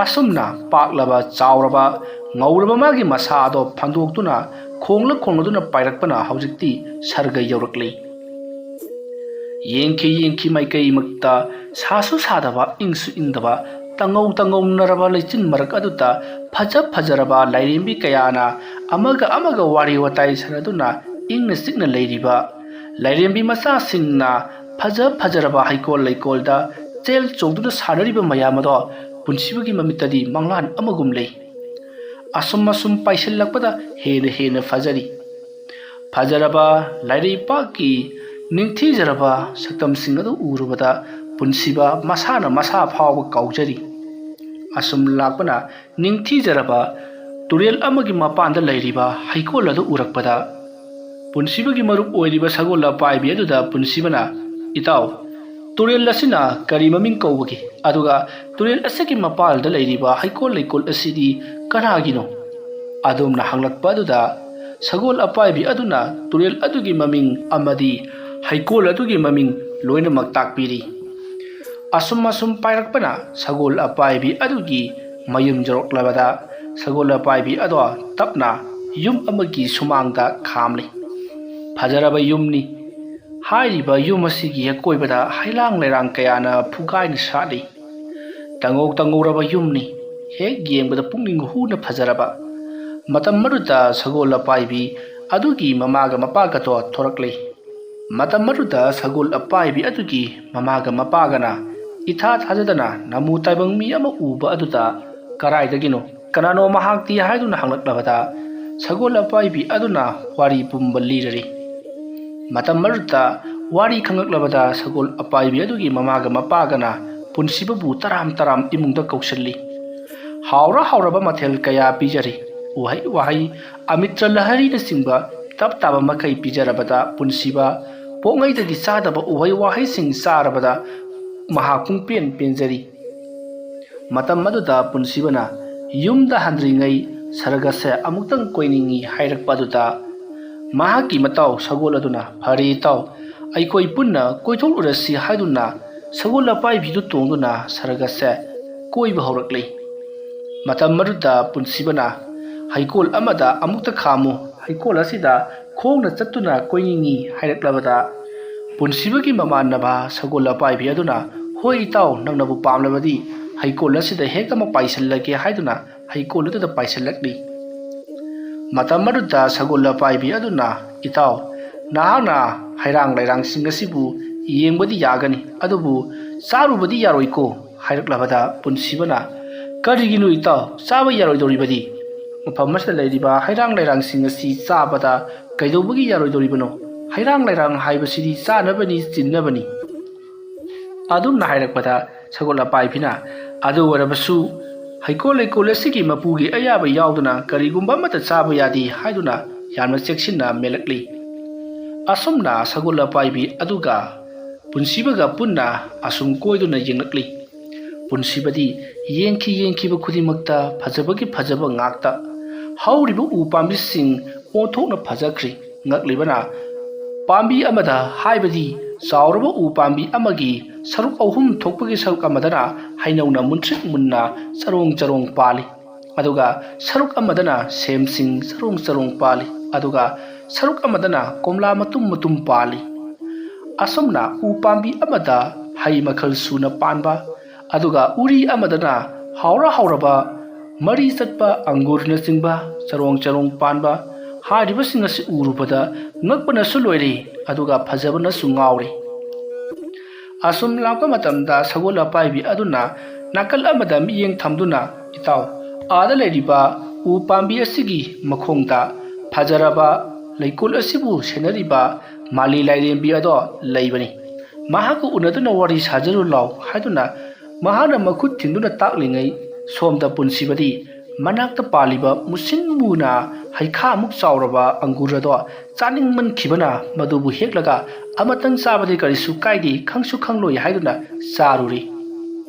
ꯑꯁꯨꯝꯅ ꯄꯥꯛꯂꯕ, ꯆꯥꯎꯔꯕ, ꯉꯧꯔꯕ ꯃꯥꯒꯤ ꯃꯁꯥ ꯑꯗꯣ ꯐꯟꯗꯣꯛꯇꯨꯅ ꯈꯣꯡꯂ ꯈꯣꯡꯂꯗꯨꯅ ꯄꯥꯏꯔꯛꯄꯅ ꯍꯧꯖꯤꯛꯇꯤ ꯁꯔꯒ ꯌꯧꯔꯛꯂꯤ꯫ ꯌꯦꯡꯈꯤ ꯌꯦꯡꯈꯤ ꯃꯥꯏꯀꯩꯃꯛꯇ ꯁꯥꯁꯨ ꯁꯥꯗꯕ, ꯏꯪꯁꯨ ꯏꯪꯗꯕ, ꯇꯉꯧ ꯇꯉꯧꯅꯔꯕ ꯂꯩꯆꯤꯟ ꯃꯔꯛ ꯑꯗꯨꯗ ꯐꯖ ꯐꯖꯔꯕ ꯂꯥꯏꯔꯦꯝꯕꯤ ꯀꯌꯥꯅ ꯑꯃꯒ ꯑꯃꯒ ꯋꯥꯔꯤ ꯋꯥꯇꯥꯏ ꯁꯥꯟꯅꯗꯨꯅ ꯏꯪꯅ ꯆꯤꯛꯅ ꯂꯩꯔꯤꯕ, ꯂꯥꯏꯔꯦꯝꯕꯤ ꯃꯆꯥꯁꯤꯡꯅ ꯐꯖ ꯐꯖꯔꯕ ꯍꯩꯀꯣꯜ ꯂꯩꯀꯣꯜꯗ ꯆꯦꯜ ꯆꯣꯡꯗꯨꯅ ꯁꯥꯟꯅꯔꯤꯕ ꯃꯌꯥꯝ ꯑꯗꯣ ꯄꯨꯟꯁꯤꯕꯒꯤ ꯃꯃꯤꯠꯇꯗꯤ ꯃꯪꯂꯥꯟ ꯑꯃꯒꯨꯝ ꯂꯩ꯫ ꯑꯁꯨꯝ ꯑꯁꯨꯝ ꯄꯥꯏꯁꯤꯜꯂꯛꯄꯗ ꯍꯦꯟꯅ ꯍꯦꯟꯅ ꯐꯖꯔꯤ꯫ ꯐꯖꯔꯕ ꯂꯥꯏꯔꯩꯄꯥꯛꯀꯤ ꯅꯤꯡꯊꯤꯖꯔꯕ ꯁꯛꯇꯝꯁꯤꯡ ꯑꯗꯨ ꯎꯔꯨꯕꯗ ꯄꯨꯟꯁꯤꯕ ꯃꯁꯥꯅ ꯃꯁꯥ ꯐꯥꯎꯕ ꯀꯥꯎꯖꯔꯤ꯫ ꯑꯁꯨꯝ ꯂꯥꯛꯄꯅ ꯅꯤꯡꯊꯤꯖꯔꯕ ꯇꯨꯔꯦꯜ ꯑꯃꯒꯤ ꯃꯄꯥꯟꯗ ꯂꯩꯔꯤꯕ ꯍꯩꯀꯣꯜ ꯑꯗꯨ ꯎꯔꯛꯄꯗ ꯄꯨꯟꯁꯤꯕꯒꯤ ꯃꯔꯨꯞ ꯑꯣꯏꯔꯤꯕ ꯁꯒꯣꯜ ꯑꯄꯥꯏꯕꯤ ꯑꯗꯨꯗ ꯄꯨꯟꯁꯤꯕꯅ, "ꯏꯇꯥꯎ, ꯇꯨꯔꯦꯜ ꯑꯁꯤꯅ ꯀꯔꯤ ꯃꯃꯤꯡ ꯀꯧꯕꯒꯦ? ꯑꯗꯨꯒ ꯇꯨꯔꯦꯜ ꯑꯁꯤꯒꯤ ꯃꯄꯥꯜꯗ ꯂꯩꯔꯤꯕ ꯍꯩꯀꯣꯜ ꯂꯩꯀꯣꯜ ꯑꯁꯤꯗꯤ ꯀꯅꯥꯒꯤꯅꯣ?" ꯑꯗꯣꯝꯅ ꯍꯪꯂꯛꯄ ꯑꯗꯨꯗ ꯁꯒꯣꯜ ꯑꯄꯥꯏꯕꯤ ꯑꯗꯨꯅ ꯇꯨꯔꯦꯜ ꯑꯗꯨꯒꯤ ꯃꯃꯤꯡ ꯑꯃꯗꯤ ꯍꯩꯀꯣꯜ ꯑꯗꯨꯒꯤ ꯃꯃꯤꯡ ꯂꯣꯏꯅꯃꯛ ꯇꯥꯛꯄꯤꯔꯤ꯫ ꯑꯁꯨꯝ ꯑꯁꯨꯝ ꯄꯥꯏꯔꯛꯄꯅ ꯁꯒꯣꯜ ꯑꯄꯥꯏꯕꯤ ꯑꯗꯨꯒꯤ ꯃꯌꯨꯝ ꯌꯧꯔꯛꯂꯕꯗ ꯁꯒꯣꯜ ꯑꯄꯥꯏꯕꯤ ꯑꯗꯣ ꯇꯞꯅ ꯌꯨꯝ ꯑꯃꯒꯤ ꯁꯨꯃꯥꯡꯗ ꯈꯥꯝꯂꯤ꯫ ꯐꯖꯔꯕ ꯌꯨꯝꯅꯤ꯫ ꯍꯥꯏꯔꯤꯕ ꯌꯨꯝ ꯑꯁꯤꯒꯤ ꯑꯀꯣꯏꯕꯗ ꯍꯩꯂꯥꯡ ꯂꯩꯔꯥꯡ ꯀꯌꯥꯅ ꯐꯨꯒꯥꯏꯅ ꯁꯥꯠꯂꯤ꯫ ꯇꯉꯧ ꯇꯉꯧꯔꯕ ꯌꯨꯝꯅꯤ꯫ ꯍꯦꯛ ꯌꯦꯡꯕꯗ ꯄꯨꯛꯅꯤꯡ ꯍꯨꯅ ꯐꯖꯔꯕ꯫ ꯃꯇꯝ ꯑꯗꯨꯗ ꯁꯒꯣꯜ ꯑꯄꯥꯏꯕꯤ ꯑꯗꯨꯒꯤ ꯃꯃꯥꯒ ꯃꯄꯥꯒꯗꯣ ꯊꯣꯔꯛꯂꯤ꯫ ꯃꯇꯝ ꯑꯗꯨꯗ ꯁꯒꯣꯜ ꯑꯄꯥꯏꯕꯤ ꯑꯗꯨꯒꯤ ꯃꯃꯥꯒ ꯃꯄꯥꯒꯅ ꯏꯊꯥ ꯊꯥꯖꯗꯅ ꯅꯃꯨ ꯇꯥꯏꯕꯪ ꯃꯤ ꯑꯃ ꯎꯕ ꯑꯗꯨꯗ, "ꯀꯔꯥꯏꯗꯒꯤꯅꯣ? ꯀꯅꯥꯅꯣ ꯃꯍꯥꯛꯇꯤ?" ꯍꯥꯏꯗꯨꯅ ꯍꯪꯂꯛꯂꯕꯗ ꯁꯒꯣꯜ ꯑꯄꯥꯏꯕꯤ ꯑꯗꯨꯅ ꯋꯥꯔꯤ ꯄꯨꯝꯕ ꯂꯤꯔꯔꯤ꯫ ꯃꯇꯝ ꯑꯗꯨꯗ ꯋꯥꯔꯤ ꯈꯪꯂꯛꯂꯕꯗ ꯁꯒꯣꯜ ꯑꯄꯥꯏꯕꯤ ꯑꯗꯨꯒꯤ ꯃꯃꯥꯒ ꯃꯄꯥꯒꯅ ꯄꯨꯟꯁꯤꯕꯕꯨ ꯇꯔꯥꯝ ꯇꯔꯥꯝ ꯏꯃꯨꯡꯗ ꯀꯧꯁꯤꯜꯂꯤ꯫ ꯍꯥꯎꯔ ꯍꯥꯎꯔꯕ ꯃꯊꯦꯜ ꯀꯌꯥ ꯄꯤꯖꯔꯤ꯫ ꯎꯍꯩ ꯋꯥꯍꯩ, ꯑꯃꯤꯇ꯭ꯔ ꯂꯍꯔꯤꯅꯆꯤꯡꯕ ꯇꯞ ꯇꯥꯕ ꯃꯈꯩ ꯄꯤꯖꯔꯕꯗ ꯄꯨꯟꯁꯤꯕ ꯄꯣꯛꯉꯩꯗꯒꯤ ꯆꯥꯗꯕ ꯎꯍꯩ ꯋꯥꯍꯩꯁꯤꯡ ꯆꯥꯔꯕꯗ ꯃꯍꯥꯛ ꯄꯨꯡꯄꯦꯟ ꯄꯦꯟꯖꯔꯤ꯫ ꯃꯇꯝ ꯑꯗꯨꯗ ꯄꯨꯟꯁꯤꯕꯅ ꯌꯨꯝꯗ ꯍꯟꯗ꯭ꯔꯤꯉꯩ ꯁꯔꯒꯁꯦ ꯑꯃꯨꯛꯇꯪ ꯀꯣꯏꯅꯤꯡꯏ ꯍꯥꯏꯔꯛꯄ ꯑꯗꯨꯗ ꯃꯍꯥꯛꯀꯤ ꯃꯇꯥꯎ ꯁꯒꯣꯜ ꯑꯗꯨꯅ, "ꯐꯔꯦ ꯏꯇꯥꯎ, ꯑꯩꯈꯣꯏ ꯄꯨꯟꯅ ꯀꯣꯏꯊꯣꯛꯂꯨꯔꯁꯤ" ꯍꯥꯏꯗꯨꯅ ꯁꯒꯣꯜ ꯑꯄꯥꯏꯕꯤꯗꯨ ꯇꯣꯡꯗꯨꯅ ꯁꯔꯒꯁꯦ ꯀꯣꯏꯕ ꯍꯧꯔꯛꯂꯤ꯫ ꯃꯇꯝ ꯑꯗꯨꯗ ꯄꯨꯟꯁꯤꯕꯅ ꯍꯩꯀꯣꯜ ꯑꯃꯗ ꯑꯃꯨꯛꯇ ꯈꯥꯝꯃꯨ, ꯍꯩꯀꯣꯜ ꯑꯁꯤꯗ ꯈꯣꯡꯅ ꯆꯠꯇꯨꯅ ꯀꯣꯏꯅꯤꯡꯏ ꯍꯥꯏꯔꯛꯂꯕꯗ ꯄꯨꯟꯁꯤꯕꯒꯤ ꯃꯃꯥꯟꯅꯕ ꯁꯒꯣꯜ ꯑꯄꯥꯏꯕꯤ ꯑꯗꯨꯅ, "ꯍꯣꯏ ꯏꯇꯥꯎ, ꯅꯪꯅꯕꯨ ꯄꯥꯝꯂꯕꯗꯤ ꯍꯩꯀꯣꯜ ꯑꯁꯤꯗ ꯍꯦꯛ ꯑꯃ ꯄꯥꯏꯁꯤꯜꯂꯒꯦ" ꯍꯥꯏꯗꯨꯅ ꯍꯩꯀꯣꯜ ꯑꯗꯨꯗ ꯄꯥꯏꯁꯤꯜꯂꯛꯂꯤ꯫ ꯃꯇꯝ ꯑꯗꯨꯗ ꯁꯒꯣꯜ ꯑꯄꯥꯏꯕꯤ ꯑꯗꯨꯅ, "ꯏꯇꯥꯎ, ꯅꯍꯥꯛꯅ ꯍꯩꯔꯥꯡ ꯂꯩꯔꯥꯡꯁꯤꯡ ꯑꯁꯤꯕꯨ ꯌꯦꯡꯕꯗꯤ ꯌꯥꯒꯅꯤ, ꯑꯗꯨꯕꯨ ꯆꯥꯔꯨꯕꯗꯤ ꯌꯥꯔꯣꯏꯀꯣ" ꯍꯥꯏꯔꯛꯂꯕꯗ ꯄꯨꯟꯁꯤꯕꯅ, "ꯀꯔꯤꯒꯤꯅꯣ ꯏꯇꯥꯎ, ꯆꯥꯕ ꯌꯥꯔꯣꯏꯗꯧꯔꯤꯕꯗꯤ? ꯃꯐꯝ ꯑꯁꯤꯗ ꯂꯩꯔꯤꯕ ꯍꯩꯔꯥꯡ ꯂꯩꯔꯥꯡꯁꯤꯡ ꯑꯁꯤ ꯆꯥꯕꯗ ꯀꯩꯗꯧꯕꯒꯤ ꯌꯥꯔꯣꯏꯗꯧꯔꯤꯕꯅꯣ? ꯍꯩꯔꯥꯡ ꯂꯩꯔꯥꯡ ꯍꯥꯏꯕꯁꯤꯗꯤ ꯆꯥꯅꯕꯅꯤ, ꯆꯤꯟꯅꯕꯅꯤ"꯫ ꯑꯗꯨꯝꯅ ꯍꯥꯏꯔꯛꯄꯗ ꯁꯒꯣꯜ ꯑꯄꯥꯏꯕꯤꯅ, "ꯑꯗꯨ ꯑꯣꯏꯔꯕꯁꯨ ꯍꯩꯀꯣꯜ ꯂꯩꯀꯣꯜ ꯑꯁꯤꯒꯤ ꯃꯄꯨꯒꯤ ꯑꯌꯥꯕ ꯌꯥꯎꯗꯅ ꯀꯔꯤꯒꯨꯝꯕ ꯑꯃꯠꯇ ꯆꯥꯕ ꯌꯥꯗꯦ" ꯍꯥꯏꯗꯨꯅ ꯌꯥꯝꯅ ꯆꯦꯛꯁꯤꯟꯅ ꯃꯦꯜꯂꯛꯂꯤ꯫ ꯑꯁꯨꯝꯅ ꯁꯒꯣꯜ ꯑꯄꯥꯏꯕꯤ ꯑꯗꯨꯒ ꯄꯨꯟꯁꯤꯕꯒ ꯄꯨꯟꯅ ꯑꯁꯨꯝ ꯀꯣꯏꯗꯨꯅ ꯌꯦꯡꯂꯛꯂꯤ꯫ ꯄꯨꯟꯁꯤꯕꯗꯤ ꯌꯦꯡꯈꯤ ꯌꯦꯡꯈꯤꯕ ꯈꯨꯗꯤꯡꯃꯛꯇ ꯐꯖꯕꯒꯤ ꯐꯖꯕ ꯉꯥꯛꯇ꯫ ꯍꯧꯔꯤꯕ ꯎ ꯄꯥꯝꯕꯤꯁꯤꯡ ꯑꯣꯟꯊꯣꯛꯅ ꯐꯖꯈ꯭ꯔꯤ꯫ ꯉꯛꯂꯤꯕꯅ ꯄꯥꯝꯕꯤ ꯑꯃꯗ, ꯍꯥꯏꯕꯗꯤ ꯆꯥꯎꯔꯕ ꯎ ꯄꯥꯝꯕꯤ ꯑꯃꯒꯤ ꯁꯔꯨꯛ ꯑꯍꯨꯝ ꯊꯣꯛꯄꯒꯤ ꯁꯔꯨꯛ ꯑꯃꯗꯅ ꯍꯩꯅꯧꯅ ꯃꯨꯟꯇ꯭ꯔꯤꯛ ꯃꯨꯟꯅ ꯆꯔꯣꯡ ꯆꯔꯣꯡ ꯄꯥꯜꯂꯤ, ꯑꯗꯨꯒ ꯁꯔꯨꯛ ꯑꯃꯗꯅ ꯁꯦꯝꯁꯤꯡ ꯆꯔꯣꯡ ꯆꯔꯣꯡ ꯄꯥꯜꯂꯤ, ꯑꯗꯨꯒ ꯁꯔꯨꯛ ꯑꯃꯗꯅ ꯀꯣꯝꯂꯥ ꯃꯇꯨꯝ ꯃꯇꯨꯝ ꯄꯥꯜꯂꯤ꯫ ꯑꯁꯨꯝꯅ ꯎ ꯄꯥꯝꯕꯤ ꯑꯃꯗ ꯍꯩ ꯃꯈꯜ ꯁꯨꯅ ꯄꯥꯟꯕ, ꯑꯗꯨꯒ ꯎꯔꯤ ꯑꯃꯗꯅ ꯍꯥꯎꯔ ꯍꯥꯎꯔꯕ ꯃꯔꯤ ꯆꯠꯄ ꯑꯪꯒꯨꯔꯅꯆꯤꯡꯕ ꯆꯔꯣꯡ ꯆꯔꯣꯡ ꯄꯥꯟꯕ, ꯍꯥꯏꯔꯤꯕꯁꯤꯡ ꯑꯁꯤ ꯎꯔꯨꯕꯗ ꯉꯛꯄꯅꯁꯨ ꯂꯣꯏꯔꯦ, ꯑꯗꯨꯒ ꯐꯖꯕꯅꯁꯨ ꯉꯥꯎꯔꯦ꯫ ꯑꯁꯨꯝ ꯂꯥꯛꯄ ꯃꯇꯝꯗ ꯁꯒꯣꯜ ꯑꯄꯥꯏꯕꯤ ꯑꯗꯨꯅ ꯅꯥꯀꯜ ꯑꯃꯗ ꯃꯤꯠꯌꯦꯡ ꯊꯝꯗꯨꯅ, "ꯏꯇꯥꯎ, ꯑꯥꯗ ꯂꯩꯔꯤꯕ ꯎ ꯄꯥꯝꯕꯤ ꯑꯁꯤꯒꯤ ꯃꯈꯣꯡꯗ ꯐꯖꯔꯕ ꯂꯩꯀꯣꯜ ꯑꯁꯤꯕꯨ ꯁꯦꯟꯅꯔꯤꯕ ꯃꯥꯂꯤ ꯂꯥꯏꯔꯦꯝꯕꯤ ꯑꯗꯣ ꯂꯩꯕꯅꯤ꯫ ꯃꯍꯥꯛꯀ ꯎꯅꯗꯨꯅ ꯋꯥꯔꯤ ꯁꯥꯖꯔꯨ ꯂꯥꯎ" ꯍꯥꯏꯗꯨꯅ ꯃꯍꯥꯛꯅ ꯃꯈꯨꯠ ꯊꯤꯟꯗꯨꯅ ꯇꯥꯛꯂꯤꯉꯩ, ꯁꯣꯝꯗ ꯄꯨꯟꯁꯤꯕꯗꯤ ꯃꯅꯥꯛꯇ ꯄꯥꯜꯂꯤꯕ ꯃꯨꯁꯤꯟ ꯃꯨꯅ ꯍꯩꯈꯥꯃꯨꯛ ꯆꯥꯎꯔꯕ ꯑꯪꯒꯨꯔ ꯑꯗꯣ ꯆꯥꯅꯤꯡꯃꯟꯈꯤꯕꯅ ꯃꯗꯨꯕꯨ ꯍꯦꯛꯂꯒ ꯑꯃꯇꯪ ꯆꯥꯕꯗꯤ ꯀꯔꯤꯁꯨ ꯀꯥꯏꯗꯦ, ꯈꯪꯁꯨ ꯈꯪꯂꯣꯏ ꯍꯥꯏꯗꯨꯅ ꯆꯥꯔꯨꯔꯤ꯫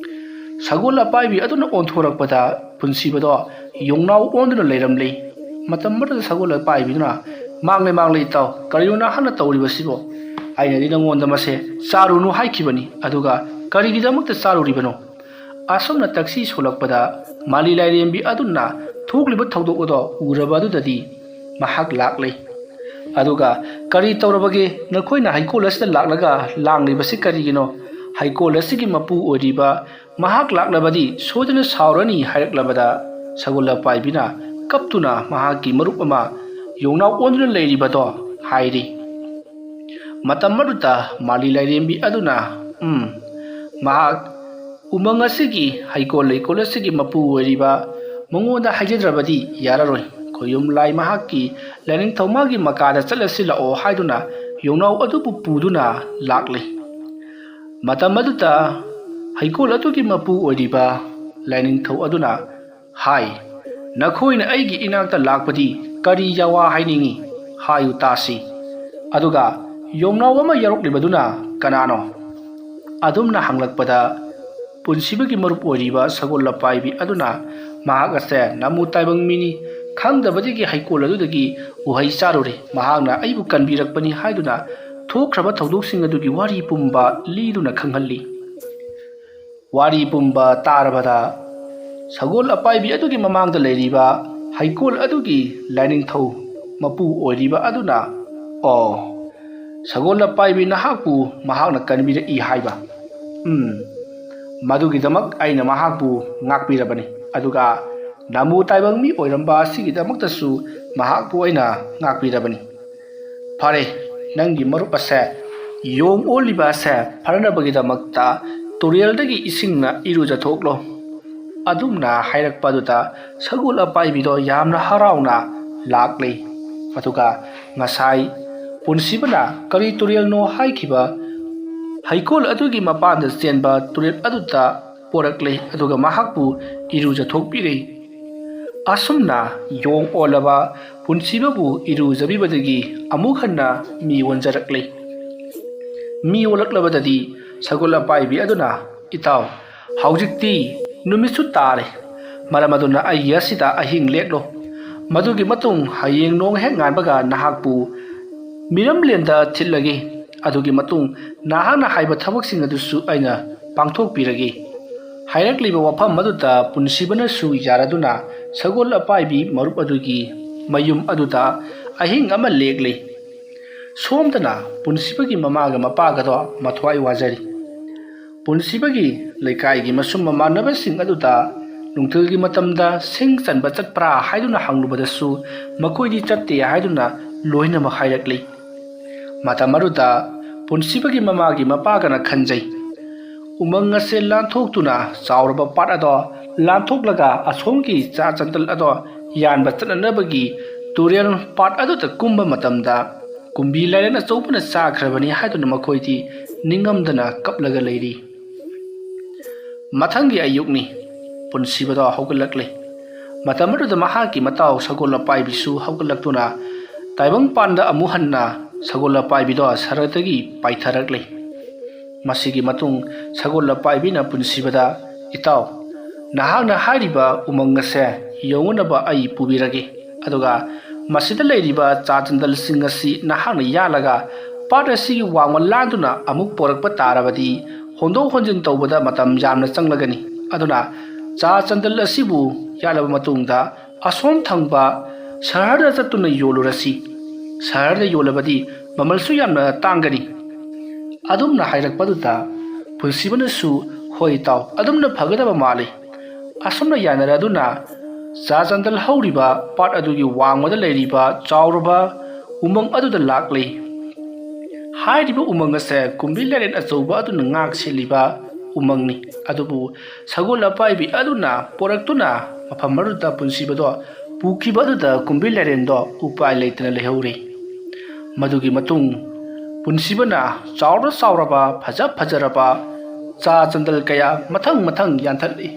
ꯁꯒꯣꯜ ꯑꯄꯥꯏꯕꯤ ꯑꯗꯨꯅ ꯑꯣꯟꯊꯣꯔꯛꯄꯗ ꯄꯨꯟꯁꯤꯕꯗꯣ ꯌꯣꯡꯅꯥꯎ ꯑꯣꯟꯗꯨꯅ ꯂꯩꯔꯝꯂꯤ꯫ ꯃꯇꯝ ꯑꯗꯨꯗ ꯁꯒꯣꯜ ꯑꯄꯥꯏꯕꯤꯗꯨꯅ, "ꯃꯥꯡꯂꯦ, ꯃꯥꯡꯂꯦ ꯏꯇꯥꯎ, ꯀꯔꯤꯅꯣ ꯅꯍꯥꯛꯅ ꯇꯧꯔꯤꯕꯁꯤꯕꯣ? ꯑꯩꯅꯗꯤ ꯅꯉꯣꯟꯗ ꯃꯁꯦ ꯆꯥꯔꯨꯅꯨ ꯍꯥꯏꯈꯤꯕꯅꯤ, ꯑꯗꯨꯒ ꯀꯔꯤꯒꯤꯗꯃꯛꯇ ꯆꯥꯔꯨꯔꯤꯕꯅꯣ?" ꯑꯁꯨꯝꯅ ꯇꯛꯁꯤ ꯁꯣꯜꯂꯛꯄꯗ ꯃꯥꯂꯤ ꯂꯥꯏꯔꯦꯝꯕꯤ ꯑꯗꯨꯅ ꯊꯣꯛꯂꯤꯕ ꯊꯧꯗꯣꯛ ꯑꯗꯣ ꯎꯔꯕ ꯑꯗꯨꯗꯗꯤ ꯃꯍꯥꯛ ꯂꯥꯛꯂꯦ꯫ ꯑꯗꯨꯒ, "ꯀꯔꯤ ꯇꯧꯔꯕꯒꯦ? ꯅꯈꯣꯏꯅ ꯍꯩꯀꯣꯜ ꯑꯁꯤꯗ ꯂꯥꯛꯂꯒ ꯂꯥꯡꯂꯤꯕꯁꯤ ꯀꯔꯤꯒꯤꯅꯣ? ꯍꯩꯀꯣꯜ ꯑꯁꯤꯒꯤ ꯃꯄꯨ ꯑꯣꯏꯔꯤꯕ ꯃꯍꯥꯛ ꯂꯥꯛꯂꯕꯗꯤ ꯁꯣꯏꯗꯅ ꯁꯥꯎꯔꯅꯤ" ꯍꯥꯏꯔꯛꯂꯕꯗ ꯁꯒꯣꯜ ꯑꯄꯥꯏꯕꯤꯅ ꯀꯞꯇꯨꯅ ꯃꯍꯥꯛꯀꯤ ꯃꯔꯨꯞ ꯑꯃ ꯌꯣꯡꯅꯥꯎ ꯑꯣꯟꯗꯨꯅ ꯂꯩꯔꯤꯕꯗꯣ ꯍꯥꯏꯔꯤ꯫ ꯃꯇꯝ ꯑꯗꯨꯗ ꯃꯥꯂꯤ ꯂꯥꯏꯔꯦꯝꯕꯤ ꯑꯗꯨꯅ, "ꯎꯝ, ꯃꯍꯥꯛ ꯎꯃꯪ ꯑꯁꯤꯒꯤ, ꯍꯩꯀꯣꯜ ꯂꯩꯀꯣꯜ ꯑꯁꯤꯒꯤ ꯃꯄꯨ ꯑꯣꯏꯔꯤꯕ ꯃꯉꯣꯟꯗ ꯍꯥꯏꯖꯗ꯭ꯔꯕꯗꯤ ꯌꯥꯔꯔꯣꯏ꯫ ꯈꯣꯌꯨꯝ ꯂꯥꯏ ꯃꯍꯥꯛꯀꯤ ꯂꯥꯏꯅꯤꯡꯊꯧ ꯃꯥꯒꯤ ꯃꯀꯥꯗ ꯆꯠꯂꯁꯤ ꯂꯥꯛꯑꯣ" ꯍꯥꯏꯗꯨꯅ ꯌꯣꯡꯅꯥꯎ ꯑꯗꯨꯕꯨ ꯄꯨꯗꯨꯅ ꯂꯥꯛꯂꯤ꯫ ꯃꯇꯝ ꯑꯗꯨꯗ ꯍꯩꯀꯣꯜ ꯑꯗꯨꯒꯤ ꯃꯄꯨ ꯑꯣꯏꯔꯤꯕ ꯂꯥꯏꯅꯤꯡꯊꯧ ꯑꯗꯨꯅ ꯍꯥꯏ, "ꯅꯈꯣꯏꯅ ꯑꯩꯒꯤ ꯏꯅꯥꯛꯇ ꯂꯥꯛꯄꯗꯤ ꯀꯔꯤ ꯌꯥꯋꯥ ꯍꯥꯏꯅꯤꯡꯏ? ꯍꯥꯏꯌꯨ ꯇꯥꯁꯤ꯫ ꯑꯗꯨꯒ ꯌꯣꯡꯅꯥꯎ ꯑꯃ ꯌꯥꯎꯔꯛꯂꯤꯕꯗꯨꯅ ꯀꯅꯥꯅꯣ?" ꯑꯗꯨꯝꯅ ꯍꯪꯂꯛꯄꯗ ꯄꯨꯟꯁꯤꯕꯒꯤ ꯃꯔꯨꯞ ꯑꯣꯏꯔꯤꯕ ꯁꯒꯣꯜ ꯂꯄꯥꯏꯕꯤ ꯑꯗꯨꯅ ꯃꯍꯥꯛ ꯑꯁꯦ ꯅꯃꯨ ꯇꯥꯏꯕꯪ ꯃꯤꯅꯤ, ꯈꯪꯗꯕꯗꯒꯤ ꯍꯩꯀꯣꯜ ꯑꯗꯨꯗꯒꯤ ꯎꯍꯩ ꯆꯥꯔꯨꯔꯦ, ꯃꯍꯥꯛꯅ ꯑꯩꯕꯨ ꯀꯟꯕꯤꯔꯛꯄꯅꯤ ꯍꯥꯏꯗꯨꯅ ꯊꯣꯛꯈ꯭ꯔꯕ ꯊꯧꯗꯣꯛꯁꯤꯡ ꯑꯗꯨꯒꯤ ꯋꯥꯔꯤ ꯄꯨꯝꯕ ꯂꯤꯗꯨꯅ ꯈꯪꯍꯜꯂꯤ꯫ ꯋꯥꯔꯤ ꯄꯨꯝꯕ ꯇꯥꯔꯕꯗ ꯁꯒꯣꯜ ꯑꯄꯥꯏꯕꯤ ꯑꯗꯨꯒꯤ ꯃꯃꯥꯡꯗ ꯂꯩꯔꯤꯕ ꯍꯩꯀꯣꯜ ꯑꯗꯨꯒꯤ ꯂꯥꯏꯅꯤꯡꯊꯧ ꯃꯄꯨ ꯑꯣꯏꯔꯤꯕ ꯑꯗꯨꯅ, "ꯑꯣ, ꯁꯒꯣꯜ ꯑꯄꯥꯏꯕꯤ ꯅꯍꯥꯛꯄꯨ ꯃꯍꯥꯛꯅ ꯀꯟꯕꯤꯔꯛꯏ ꯍꯥꯏꯕ? ꯎꯝ, ꯃꯗꯨꯒꯤꯗꯃꯛ ꯑꯩꯅ ꯃꯍꯥꯛꯄꯨ ꯉꯥꯛꯄꯤꯔꯕꯅꯤ, ꯑꯗꯨꯒ ꯅꯃꯨ ꯇꯥꯏꯕꯪ ꯃꯤ ꯑꯣꯏꯔꯝꯕ ꯑꯁꯤꯒꯤꯗꯃꯛꯇꯁꯨ ꯃꯍꯥꯛꯄꯨ ꯑꯩꯅ ꯉꯥꯛꯄꯤꯔꯕꯅꯤ꯫ ꯐꯔꯦ, ꯅꯪꯒꯤ ꯃꯔꯨꯞ ꯑꯁꯦ, ꯌꯣꯡ ꯑꯣꯜꯂꯤꯕ ꯑꯁꯦ ꯐꯅꯕꯒꯤꯗꯃꯛꯇ ꯇꯨꯔꯦꯜꯗꯒꯤ ꯏꯁꯤꯡꯅ ꯏꯔꯨꯖꯊꯣꯛꯂꯣ꯫" ꯑꯗꯨꯝꯅ ꯍꯥꯏꯔꯛꯄ ꯑꯗꯨꯗ ꯁꯒꯣꯜ ꯑꯄꯥꯏꯕꯤꯗꯣ ꯌꯥꯝꯅ ꯍꯔꯥꯎꯅ ꯂꯥꯛꯂꯤ꯫ ꯑꯗꯨꯒ ꯉꯁꯥꯏ ꯄꯨꯟꯁꯤꯕꯅ ꯀꯔꯤ ꯇꯨꯔꯦꯜꯅꯣ ꯍꯥꯏꯈꯤꯕ ꯍꯩꯀꯣꯜ ꯑꯗꯨꯒꯤ ꯃꯄꯥꯟꯗ ꯆꯦꯟꯕ ꯇꯨꯔꯦꯜ ꯑꯗꯨꯗ ꯄꯣꯔꯛꯂꯦ, ꯑꯗꯨꯒ ꯃꯍꯥꯛꯄꯨ ꯏꯔꯨꯖꯊꯣꯛꯄꯤꯔꯦ꯫ ꯑꯁꯨꯝꯅ ꯌꯣꯡ ꯑꯣꯜꯂꯕ ꯄꯨꯟꯁꯤꯕꯕꯨ ꯏꯔꯨꯖꯕꯤꯕꯗꯒꯤ ꯑꯃꯨꯛ ꯍꯟꯅ ꯃꯤ ꯑꯣꯟꯖꯔꯛꯂꯦ꯫ ꯃꯤ ꯑꯣꯜꯂꯛꯂꯕꯗꯗꯤ ꯁꯒꯣꯜ ꯑꯄꯥꯏꯕꯤ ꯑꯗꯨꯅ, "ꯏꯇꯥꯎ, ꯍꯧꯖꯤꯛꯇꯤ ꯅꯨꯃꯤꯠꯁꯨ ꯇꯥꯔꯦ, ꯃꯔꯝ ꯑꯗꯨꯅ ꯑꯩꯒꯤ ꯑꯁꯤꯗ ꯑꯍꯤꯡ ꯂꯦꯛꯂꯣ꯫ ꯃꯗꯨꯒꯤ ꯃꯇꯨꯡ ꯍꯌꯦꯡ ꯅꯣꯡ ꯍꯦꯛ ꯉꯥꯟꯕꯒ ꯅꯍꯥꯛꯄꯨ ꯃꯤꯔꯝꯂꯦꯟꯗ ꯊꯤꯠꯂꯒꯦ꯫ ꯑꯗꯨꯒꯤ ꯃꯇꯨꯡ ꯅꯍꯥꯛꯅ ꯍꯥꯏꯕ ꯊꯕꯛꯁꯤꯡ ꯑꯗꯨꯁꯨ ꯑꯩꯅ ꯄꯥꯡꯊꯣꯛꯄꯤꯔꯒꯦ" ꯍꯥꯏꯔꯛꯂꯤꯕ ꯋꯥꯐꯝ ꯑꯗꯨꯗ ꯄꯨꯟꯁꯤꯕꯅꯁꯨ ꯌꯥꯔꯗꯨꯅ ꯁꯒꯣꯜ ꯑꯄꯥꯏꯕꯤ ꯃꯔꯨꯞ ꯑꯗꯨꯒꯤ ꯃꯌꯨꯝ ꯑꯗꯨꯗ ꯑꯍꯤꯡ ꯑꯃ ꯂꯦꯛꯂꯦ꯫ ꯁꯣꯝꯗꯅ ꯄꯨꯟꯁꯤꯕꯒꯤ ꯃꯃꯥꯒ ꯃꯄꯥꯒꯗꯣ ꯃꯊ꯭ꯋꯥꯏ ꯋꯥꯖꯔꯤ꯫ ꯄꯨꯟꯁꯤꯕꯒꯤ ꯂꯩꯀꯥꯏꯒꯤ ꯃꯁꯨꯝ ꯃꯃꯥꯟꯅꯕꯁꯤꯡ ꯑꯗꯨꯗ ꯅꯨꯡꯊꯤꯜꯒꯤ ꯃꯇꯝꯗ ꯁꯤꯡ ꯆꯟꯕ ꯆꯠꯄ꯭ꯔꯥ ꯍꯥꯏꯗꯨꯅ ꯍꯪꯂꯨꯕꯗꯁꯨ ꯃꯈꯣꯏꯗꯤ ꯆꯠꯇꯦ ꯍꯥꯏꯗꯨꯅ ꯂꯣꯏꯅꯃꯛ ꯍꯥꯏꯔꯛꯂꯤ꯫ ꯃꯇꯝ ꯑꯗꯨꯗ ꯄꯨꯟꯁꯤꯕꯒꯤ ꯃꯃꯥꯒꯤ ꯃꯄꯥꯒꯅ ꯈꯟꯖꯩ, ꯎꯃꯪ ꯑꯁꯦ ꯂꯥꯟꯊꯣꯛꯇꯨꯅ ꯆꯥꯎꯔꯕ ꯄꯥꯠ ꯑꯗꯣ ꯂꯥꯟꯊꯣꯛꯂꯒ ꯑꯁꯣꯝꯒꯤ ꯆꯥ ꯆꯟꯗꯜ ꯑꯗꯣ ꯌꯥꯟꯕ ꯆꯠꯅꯅꯕꯒꯤ ꯇꯨꯔꯦꯜ ꯄꯥꯠ ꯑꯗꯨꯗ ꯀꯨꯝꯕ ꯃꯇꯝꯗ ꯀꯨꯝꯕꯤ ꯂꯥꯏꯔꯦꯟ ꯑꯆꯧꯕꯅ ꯆꯥꯈ꯭ꯔꯕꯅꯤ ꯍꯥꯏꯗꯨꯅ ꯃꯈꯣꯏꯗꯤ ꯅꯤꯡꯉꯝꯗꯅ ꯀꯞꯂꯒ ꯂꯩꯔꯤ꯫ ꯃꯊꯪꯒꯤ ꯑꯌꯨꯛꯅꯤ꯫ ꯄꯨꯟꯁꯤꯕꯗꯣ ꯍꯧꯒꯠꯂꯛꯂꯦ꯫ ꯃꯇꯝ ꯑꯗꯨꯗ ꯃꯍꯥꯛꯀꯤ ꯃꯇꯥꯎ ꯁꯒꯣꯜ ꯑꯄꯥꯏꯕꯤꯁꯨ ꯍꯧꯒꯠꯂꯛꯇꯨꯅ ꯇꯥꯏꯕꯪꯄꯥꯟꯗ ꯑꯃꯨꯛ ꯍꯟꯅ ꯁꯒꯣꯜ ꯑꯄꯥꯏꯕꯤꯗꯣ ꯁꯍꯔꯗꯒꯤ ꯄꯥꯏꯊꯔꯛꯂꯦ꯫ ꯃꯁꯤꯒꯤ ꯃꯇꯨꯡ ꯁꯒꯣꯜ ꯑꯄꯥꯏꯕꯤꯅ ꯄꯨꯟꯁꯤꯕꯗ, "ꯏꯇꯥꯎ, ꯅꯍꯥꯛꯅ ꯍꯥꯏꯔꯤꯕ ꯎꯃꯪ ꯑꯁꯦ ꯌꯧꯅꯅꯕ ꯑꯩ ꯄꯨꯕꯤꯔꯒꯦ꯫ ꯑꯗꯨꯒ ꯃꯁꯤꯗ ꯂꯩꯔꯤꯕ ꯆꯥ ꯆꯟꯗꯜꯁꯤꯡ ꯑꯁꯤ ꯅꯍꯥꯛꯅ ꯌꯥꯜꯂꯒ ꯄꯥꯠ ꯑꯁꯤꯒꯤ ꯋꯥꯡꯃ ꯂꯥꯟꯗꯨꯅ ꯑꯃꯨꯛ ꯄꯣꯔꯛꯄ ꯇꯥꯔꯕꯗꯤ ꯍꯣꯟꯗꯣꯛ ꯍꯣꯟꯖꯤꯟ ꯇꯧꯕꯗ ꯃꯇꯝ ꯌꯥꯝꯅ ꯆꯪꯂꯒꯅꯤ꯫ ꯑꯗꯨꯅ ꯆꯥ ꯆꯟꯗꯜ ꯑꯁꯤꯕꯨ ꯌꯥꯜꯂꯕ ꯃꯇꯨꯡꯗ ꯑꯁꯣꯝ ꯊꯪꯕ ꯁꯍꯔꯗ ꯆꯠꯇꯨꯅ ꯌꯣꯜꯂꯨꯔꯁꯤ꯫ ꯁꯍꯔꯗ ꯌꯣꯜꯂꯕꯗꯤ ꯃꯃꯜꯁꯨ ꯌꯥꯝꯅ ꯇꯥꯡꯒꯅꯤ" ꯑꯗꯨꯝꯅ ꯍꯥꯏꯔꯛꯄꯗꯨꯗ ꯄꯨꯟꯁꯤꯕꯅꯁꯨ, "ꯍꯣꯏ ꯏꯇꯥꯎ, ꯑꯗꯨꯝꯅ ꯐꯒꯗꯕ ꯃꯥꯜꯂꯤ"꯫ ꯑꯁꯨꯝꯅ ꯌꯥꯅꯔꯗꯨꯅ ꯆꯥ ꯆꯟꯗꯜ ꯍꯧꯔꯤꯕ ꯄꯥꯠ ꯑꯗꯨꯒꯤ ꯋꯥꯡꯃꯗ ꯂꯩꯔꯤꯕ ꯆꯥꯎꯔꯕ ꯎꯃꯪ ꯑꯗꯨꯗ ꯂꯥꯛꯂꯤ꯫ ꯍꯥꯏꯔꯤꯕ ꯎꯃꯪ ꯑꯁꯦ ꯀꯨꯝꯕꯤ ꯂꯥꯏꯔꯦꯟ ꯑꯆꯧꯕ ꯑꯗꯨꯅ ꯉꯥꯛ ꯁꯦꯜꯂꯤꯕ ꯎꯃꯪꯅꯤ꯫ ꯑꯗꯨꯕꯨ ꯁꯒꯣꯜ ꯑꯄꯥꯏꯕꯤ ꯑꯗꯨꯅ ꯄꯣꯔꯛꯇꯨꯅ ꯃꯐꯝ ꯑꯗꯨꯗ ꯄꯨꯟꯁꯤꯕꯗꯣ ꯄꯨꯈꯤꯕ ꯑꯗꯨꯗ ꯀꯨꯝꯕꯤ ꯂꯥꯏꯔꯦꯟꯗꯣ ꯎꯄꯥꯏ ꯂꯩꯇꯅ ꯂꯩꯍꯧꯔꯤ꯫ ꯃꯗꯨꯒꯤ ꯃꯇꯨꯡ ꯄꯨꯟꯁꯤꯕꯅ ꯆꯥꯎꯔ ꯆꯥꯎꯔꯕ, ꯐꯖ ꯐꯖꯔꯕ ꯆꯥ ꯆꯟꯗꯜ ꯀꯌꯥ ꯃꯊꯪ ꯃꯊꯪ ꯌꯥꯟꯊꯠꯂꯤ꯫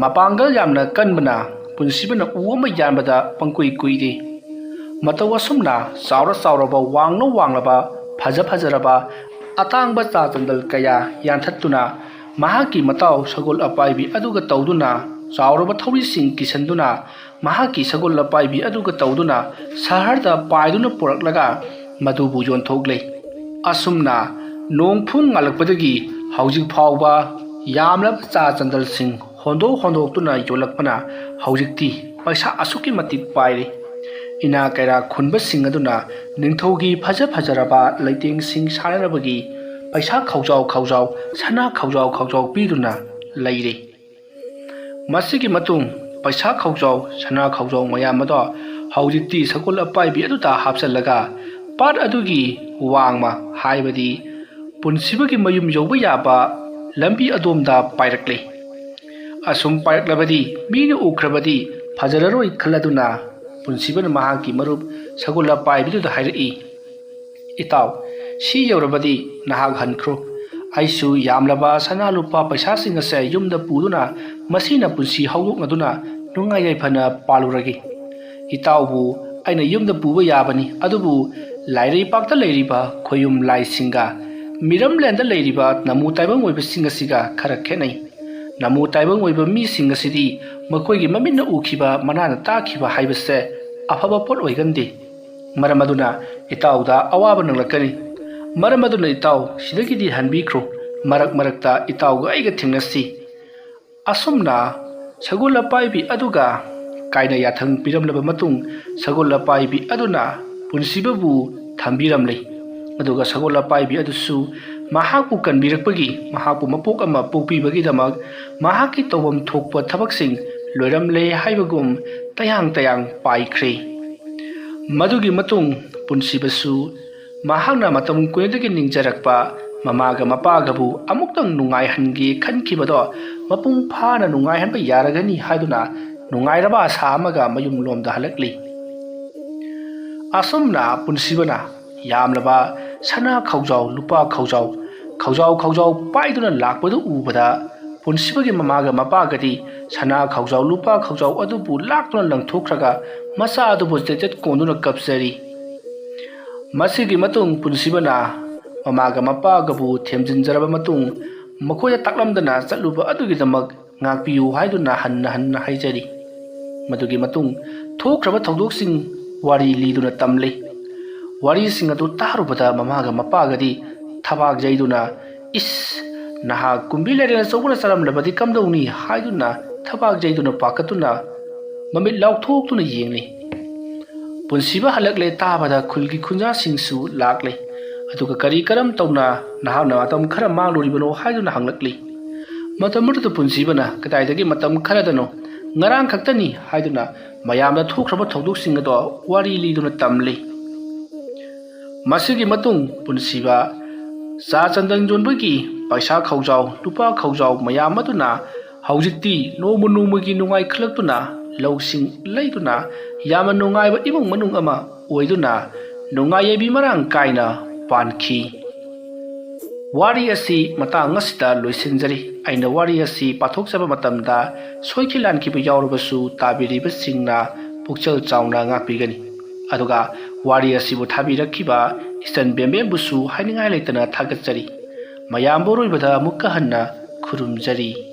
ꯃꯄꯥꯡꯒꯜ ꯌꯥꯝꯅ ꯀꯟꯕꯅ ꯄꯨꯟꯁꯤꯕꯅ ꯎ ꯑꯃ ꯌꯥꯟꯕꯗ ꯄꯪꯀꯨꯏ ꯀꯨꯏꯔꯤ꯫ ꯃꯇꯧ ꯑꯁꯨꯝꯅ ꯆꯥꯎꯔ ꯆꯥꯎꯔꯕ, ꯋꯥꯡꯅ ꯋꯥꯡꯂꯕ, ꯐꯖ ꯐꯖꯔꯕ ꯑꯇꯥꯡꯕ ꯆꯥ ꯆꯟꯗꯜ ꯀꯌꯥ ꯌꯥꯟꯊꯠꯇꯨꯅ, ꯃꯍꯥꯛꯀꯤ ꯃꯇꯥꯎ ꯁꯒꯣꯜ ꯑꯄꯥꯏꯕꯤ ꯑꯗꯨꯒ ꯇꯧꯗꯨꯅ, ꯆꯥꯎꯔꯕ ꯊꯧꯔꯤꯁꯤꯡ ꯀꯤꯁꯟꯗꯨꯅ, ꯃꯍꯥꯛꯀꯤ ꯁꯒꯣꯜ ꯑꯄꯥꯏꯕꯤ ꯑꯗꯨꯒ ꯇꯧꯗꯨꯅ ꯁꯍꯔꯗ ꯄꯥꯏꯗꯨꯅ ꯄꯨꯔꯛꯂꯒ ꯃꯗꯨꯕꯨ ꯌꯣꯟꯊꯣꯛꯂꯦ꯫ ꯑꯁꯨꯝꯅ ꯅꯣꯡ ꯐꯨꯡ ꯉꯥꯜꯂꯛꯄꯗꯒꯤ ꯍꯧꯖꯤꯛ ꯐꯥꯎꯕ ꯌꯥꯝꯂꯕ ꯆꯥ ꯆꯟꯗꯜꯁꯤꯡ ꯍꯣꯟꯗꯣꯛ ꯍꯣꯟꯗꯣꯛꯇꯨꯅ ꯌꯣꯜꯂꯛꯄꯅ ꯍꯧꯖꯤꯛꯇꯤ ꯄꯩꯁꯥ ꯑꯁꯨꯛꯀꯤ ꯃꯇꯤꯛ ꯄꯥꯏꯔꯦ꯫ ꯏꯅꯥ ꯀꯩꯔꯥ ꯈꯨꯟꯕꯁꯤꯡ ꯑꯗꯨꯅ ꯅꯤꯡꯊꯧꯒꯤ ꯐꯖ ꯐꯖꯔꯕ ꯂꯩꯇꯦꯡꯁꯤꯡ ꯁꯥꯟꯅꯅꯕꯒꯤ ꯄꯩꯁꯥ ꯈꯥꯎꯖꯥꯎ ꯈꯥꯎꯖꯥꯎ, ꯁꯅꯥ ꯈꯥꯎꯖꯥꯎ ꯈꯥꯎꯖꯥꯎ ꯄꯤꯗꯨꯅ ꯂꯩꯔꯦ꯫ ꯃꯁꯤꯒꯤ ꯃꯇꯨꯡ ꯄꯩꯁꯥ ꯈꯥꯎꯖꯥꯎ, ꯁꯅꯥ ꯈꯥꯎꯖꯥꯎ ꯃꯌꯥꯝ ꯑꯗꯣ ꯍꯧꯖꯤꯛꯇꯤ ꯁꯒꯣꯜ ꯑꯄꯥꯏꯕꯤ ꯑꯗꯨꯗ ꯍꯥꯞꯆꯜꯂꯒ ꯄꯥꯠ ꯑꯗꯨꯒꯤ ꯋꯥꯡꯃ, ꯍꯥꯏꯕꯗꯤ ꯄꯨꯟꯁꯤꯕꯒꯤ ꯃꯌꯨꯝ ꯌꯧꯕ ꯌꯥꯕ ꯂꯝꯕꯤ ꯑꯗꯣꯝꯗ ꯄꯥꯏꯔꯛꯂꯦ꯫ ꯑꯁꯨꯝ ꯄꯥꯏꯔꯛꯂꯕꯗꯤ ꯃꯤꯅ ꯎꯈ꯭ꯔꯕꯗꯤ ꯐꯖꯔꯔꯣꯏ ꯈꯜꯂꯗꯨꯅ ꯄꯨꯟꯁꯤꯕꯅ ꯃꯍꯥꯛꯀꯤ ꯃꯔꯨꯞ ꯁꯒꯣꯜ ꯑꯄꯥꯏꯕꯤꯗꯨꯗ ꯍꯥꯏꯔꯛꯏ, "ꯏꯇꯥꯎ, ꯁꯤ ꯌꯧꯔꯕꯗꯤ ꯅꯍꯥꯛ ꯍꯟꯈ꯭ꯔꯣ꯫ ꯑꯩꯁꯨ ꯌꯥꯝꯂꯕ ꯁꯅꯥ ꯂꯨꯄꯥ ꯄꯩꯁꯥꯁꯤꯡ ꯑꯁꯦ ꯌꯨꯝꯗ ꯄꯨꯗꯨꯅ ꯃꯁꯤꯅ ꯄꯨꯟꯁꯤ ꯍꯧꯗꯣꯛꯅꯗꯨꯅ ꯅꯨꯡꯉꯥꯏ ꯌꯥꯏꯐꯅ ꯄꯥꯜꯂꯨꯔꯒꯦ꯫ ꯏꯇꯥꯎꯕꯨ ꯑꯩꯅ ꯌꯨꯝꯗ ꯄꯨꯕ ꯌꯥꯕꯅꯤ, ꯑꯗꯨꯕꯨ ꯂꯥꯏꯔꯩꯄꯥꯛꯇ ꯂꯩꯔꯤꯕ ꯈꯣꯌꯨꯝ ꯂꯥꯏꯁꯤꯡꯒ ꯃꯤꯔꯝꯂꯦꯟꯗ ꯂꯩꯔꯤꯕ ꯅꯃꯨ ꯇꯥꯏꯕꯪ ꯑꯣꯏꯕꯁꯤꯡ ꯑꯁꯤꯒ ꯈꯔ ꯈꯦꯠꯅꯩ꯫ ꯅꯃꯨ ꯇꯥꯏꯕꯪ ꯑꯣꯏꯕ ꯃꯤꯁꯤꯡ ꯑꯁꯤꯗꯤ ꯃꯈꯣꯏꯒꯤ ꯃꯃꯤꯠꯅ ꯎꯈꯤꯕ, ꯃꯅꯥꯅ ꯇꯥꯈꯤꯕ ꯍꯥꯏꯕꯁꯦ ꯑꯐꯕ ꯄꯣꯠ ꯑꯣꯏꯒꯟꯗꯦ꯫ ꯃꯔꯝ ꯑꯗꯨꯅ ꯏꯇꯥꯎꯗ ꯑꯋꯥꯕ ꯅꯪꯂꯛꯀꯅꯤ꯫ ꯃꯔꯝ ꯑꯗꯨꯅ ꯏꯇꯥꯎ, ꯁꯤꯗꯒꯤꯗꯤ ꯍꯟꯕꯤꯈ꯭ꯔꯣ꯫ ꯃꯔꯛ ꯃꯔꯛꯇ ꯏꯇꯥꯎꯒ ꯑꯩꯒ ꯊꯦꯡꯅꯁꯤ꯫" ꯑꯁꯨꯝꯅ ꯁꯒꯣꯜ ꯑꯄꯥꯏꯕꯤ ꯑꯗꯨꯒ ꯀꯥꯏꯅ ꯌꯥꯊꯪ ꯄꯤꯔꯝꯂꯕ ꯃꯇꯨꯡ, ꯁꯒꯣꯜ ꯑꯄꯥꯏꯕꯤ ꯑꯗꯨꯅ ꯄꯨꯟꯁꯤꯕꯕꯨ ꯊꯝꯕꯤꯔꯝꯂꯦ꯫ ꯑꯗꯨꯒ ꯁꯒꯣꯜ ꯑꯄꯥꯏꯕꯤ ꯑꯗꯨꯁꯨ ꯃꯍꯥꯛꯄꯨ ꯀꯟꯕꯤꯔꯛꯄꯒꯤ, ꯃꯍꯥꯛꯄꯨ ꯃꯄꯣꯛ ꯑꯃ ꯄꯣꯛꯄꯤꯕꯒꯤꯗꯃꯛ ꯃꯍꯥꯛꯀꯤ ꯇꯧꯐꯝ ꯊꯣꯛꯄ ꯊꯕꯛꯁꯤꯡ ꯂꯣꯏꯔꯝꯂꯦ ꯍꯥꯏꯕꯒꯨꯝ ꯇꯌꯥꯡ ꯇꯌꯥꯡ ꯄꯥꯏꯈ꯭ꯔꯦ꯫ ꯃꯗꯨꯒꯤ ꯃꯇꯨꯡ ꯄꯨꯟꯁꯤꯕꯁꯨ ꯃꯍꯥꯛꯅ ꯃꯇꯝ ꯀꯨꯏꯅꯗꯒꯤ ꯅꯤꯡꯖꯔꯛꯄ ꯃꯃꯥꯒ ꯃꯄꯥꯒꯕꯨ ꯑꯃꯨꯛꯇꯪ ꯅꯨꯡꯉꯥꯏꯍꯟꯒꯦ ꯈꯟꯈꯤꯕꯗꯣ ꯃꯄꯨꯡ ꯐꯥꯅ ꯅꯨꯡꯉꯥꯏꯍꯟꯕ ꯌꯥꯔꯒꯅꯤ ꯍꯥꯏꯗꯨꯅ ꯅꯨꯡꯉꯥꯏꯔꯕ ꯑꯁꯥ ꯑꯃꯒ ꯃꯌꯨꯝꯂꯣꯝꯗ ꯍꯜꯂꯛꯂꯤ꯫ ꯑꯁꯨꯝꯅ ꯄꯨꯟꯁꯤꯕꯅ ꯌꯥꯝꯂꯕ ꯁꯅꯥ ꯈꯧꯖꯥꯎ, ꯂꯨꯄꯥ ꯈꯧꯖꯥꯎ, ꯈꯧꯖꯥꯎ ꯈꯧꯖꯥꯎ ꯄꯥꯏꯗꯨꯅ ꯂꯥꯛꯄꯗꯨ ꯎꯕꯗ ꯄꯨꯟꯁꯤꯕꯒꯤ ꯃꯃꯥꯒ ꯃꯄꯥꯒꯗꯤ ꯁꯅꯥ ꯈꯥꯎꯖꯥꯎ ꯂꯨꯄꯥ ꯈꯥꯎꯖꯥꯎ ꯑꯗꯨꯕꯨ ꯂꯥꯛꯇꯨꯅ ꯂꯪꯊꯣꯛꯈ꯭ꯔꯒ ꯃꯆꯥ ꯑꯗꯨꯕꯨ ꯆꯦꯠꯆꯦꯠ ꯀꯣꯟꯗꯨꯅ ꯀꯞꯆꯔꯤ꯫ ꯃꯁꯤꯒꯤ ꯃꯇꯨꯡ ꯄꯨꯟꯁꯤꯕꯅ ꯃꯃꯥꯒ ꯃꯄꯥꯒꯕꯨ ꯊꯦꯝꯖꯤꯟꯖꯔꯕ ꯃꯇꯨꯡ ꯃꯈꯣꯏꯗ ꯇꯥꯛꯂꯝꯗꯅ ꯆꯠꯂꯨꯕ ꯑꯗꯨꯒꯤꯗꯃꯛ ꯉꯥꯛꯄꯤꯌꯨ ꯍꯥꯏꯗꯨꯅ ꯍꯟꯅ ꯍꯟꯅ ꯍꯥꯏꯖꯔꯤ꯫ ꯃꯗꯨꯒꯤ ꯃꯇꯨꯡ ꯊꯣꯛꯈ꯭ꯔꯕ ꯊꯧꯗꯣꯛꯁꯤꯡ ꯋꯥꯔꯤ ꯂꯤꯗꯨꯅ ꯇꯝꯂꯤ꯫ ꯋꯥꯔꯤꯁꯤꯡ ꯑꯗꯨ ꯇꯥꯔꯨꯕꯗ ꯃꯃꯥꯒ ꯃꯄꯥꯒꯗꯤ ꯊꯕꯥꯛ ꯌꯩꯗꯨꯅ, "ꯏꯁ, ꯅꯍꯥꯛ ꯀꯨꯝꯕꯤ ꯂꯥꯏꯔꯦꯟ ꯑꯆꯧꯕꯅ ꯆꯥꯔꯝꯂꯕꯗꯤ ꯀꯝꯗꯧꯅꯤ?" ꯍꯥꯏꯗꯨꯅ ꯊꯕꯥꯛ ꯌꯩꯗꯨꯅ ꯄꯥꯈꯠꯇꯨꯅ ꯃꯃꯤꯠ ꯂꯥꯎꯊꯣꯛꯇꯨꯅ ꯌꯦꯡꯂꯤ꯫ ꯄꯨꯟꯁꯤꯕ ꯍꯜꯂꯛꯂꯦ ꯇꯥꯕꯗ ꯈꯨꯜꯒꯤ ꯈꯨꯟꯖꯥꯁꯤꯡꯁꯨ ꯂꯥꯛꯂꯦ꯫ ꯑꯗꯨꯒ ꯀꯔꯤ ꯀꯔꯝ ꯇꯧꯅ ꯅꯍꯥꯛꯅ ꯃꯇꯝ ꯈꯔ ꯃꯥꯡꯂꯨꯔꯤꯕꯅꯣ ꯍꯥꯏꯗꯨꯅ ꯍꯪꯂꯛꯂꯤ꯫ ꯃꯇꯝ ꯑꯗꯨꯗ ꯄꯨꯟꯁꯤꯕꯅ, "ꯀꯗꯥꯏꯗꯒꯤ ꯃꯇꯝ ꯈꯔꯗꯅꯣ, ꯉꯔꯥꯡ ꯈꯛꯇꯅꯤ" ꯍꯥꯏꯗꯨꯅ ꯃꯌꯥꯝꯗ ꯊꯣꯛꯈ꯭ꯔꯕ ꯊꯧꯗꯣꯛꯁꯤꯡ ꯑꯗꯣ ꯋꯥꯔꯤ ꯂꯤꯗꯨꯅ ꯇꯝꯂꯤ꯫ ꯃꯁꯤꯒꯤ ꯃꯇꯨꯡ ꯄꯨꯟꯁꯤꯕ ꯆꯥ ꯆꯟꯗꯟ ꯌꯣꯟꯕꯒꯤ ꯄꯩꯁꯥ ꯈꯧꯖꯥꯎ, ꯂꯨꯄꯥ ꯈꯧꯖꯥꯎ ꯃꯌꯥꯝ ꯑꯗꯨꯅ ꯍꯧꯖꯤꯛꯇꯤ ꯅꯣꯡꯃ ꯅꯣꯡꯃꯒꯤ ꯅꯨꯡꯉꯥꯏꯈꯠꯂꯛꯇꯨꯅ ꯂꯧꯁꯤꯡ ꯂꯩꯗꯨꯅ ꯌꯥꯝꯅ ꯅꯨꯡꯉꯥꯏꯕ ꯏꯃꯨꯡ ꯃꯅꯨꯡ ꯑꯃ ꯑꯣꯏꯗꯨꯅ ꯅꯨꯡꯉꯥꯏ ꯌꯥꯏꯕꯤ ꯃꯔꯥꯡ ꯀꯥꯏꯅ ꯄꯥꯟꯈꯤ꯫ ꯋꯥꯔꯤ ꯑꯁꯤ ꯃꯇꯥꯡ ꯑꯁꯤꯗ ꯂꯣꯏꯁꯤꯟꯖꯔꯤ꯫ ꯑꯩꯅ ꯋꯥꯔꯤ ꯑꯁꯤ ꯄꯥꯊꯣꯛꯆꯕ ꯃꯇꯝꯗ ꯁꯣꯏꯈꯤ ꯂꯥꯟꯈꯤꯕ ꯌꯥꯎꯔꯕꯁꯨ ꯇꯥꯕꯤꯔꯤꯕꯁꯤꯡꯅ ꯄꯨꯛꯆꯦꯜ ꯆꯥꯎꯅ ꯉꯥꯛꯄꯤꯒꯅꯤ꯫ ꯑꯗꯨꯒ ꯋꯥꯔꯤ ꯑꯁꯤꯕꯨ ꯊꯥꯕꯤꯔꯛꯈꯤꯕ ꯏꯆꯟ ꯕꯦꯝꯕꯦꯝꯕꯨꯁꯨ ꯍꯥꯏꯅꯤꯡꯉꯥꯏ ꯂꯩꯇꯅ ꯊꯥꯒꯠꯆꯔꯤ꯫ ꯃꯌꯥꯝꯕꯨ ꯑꯔꯣꯏꯕꯗ ꯑꯃꯨꯛꯀ ꯍꯟꯅ ꯈꯨꯔꯨꯝꯖꯔꯤ꯫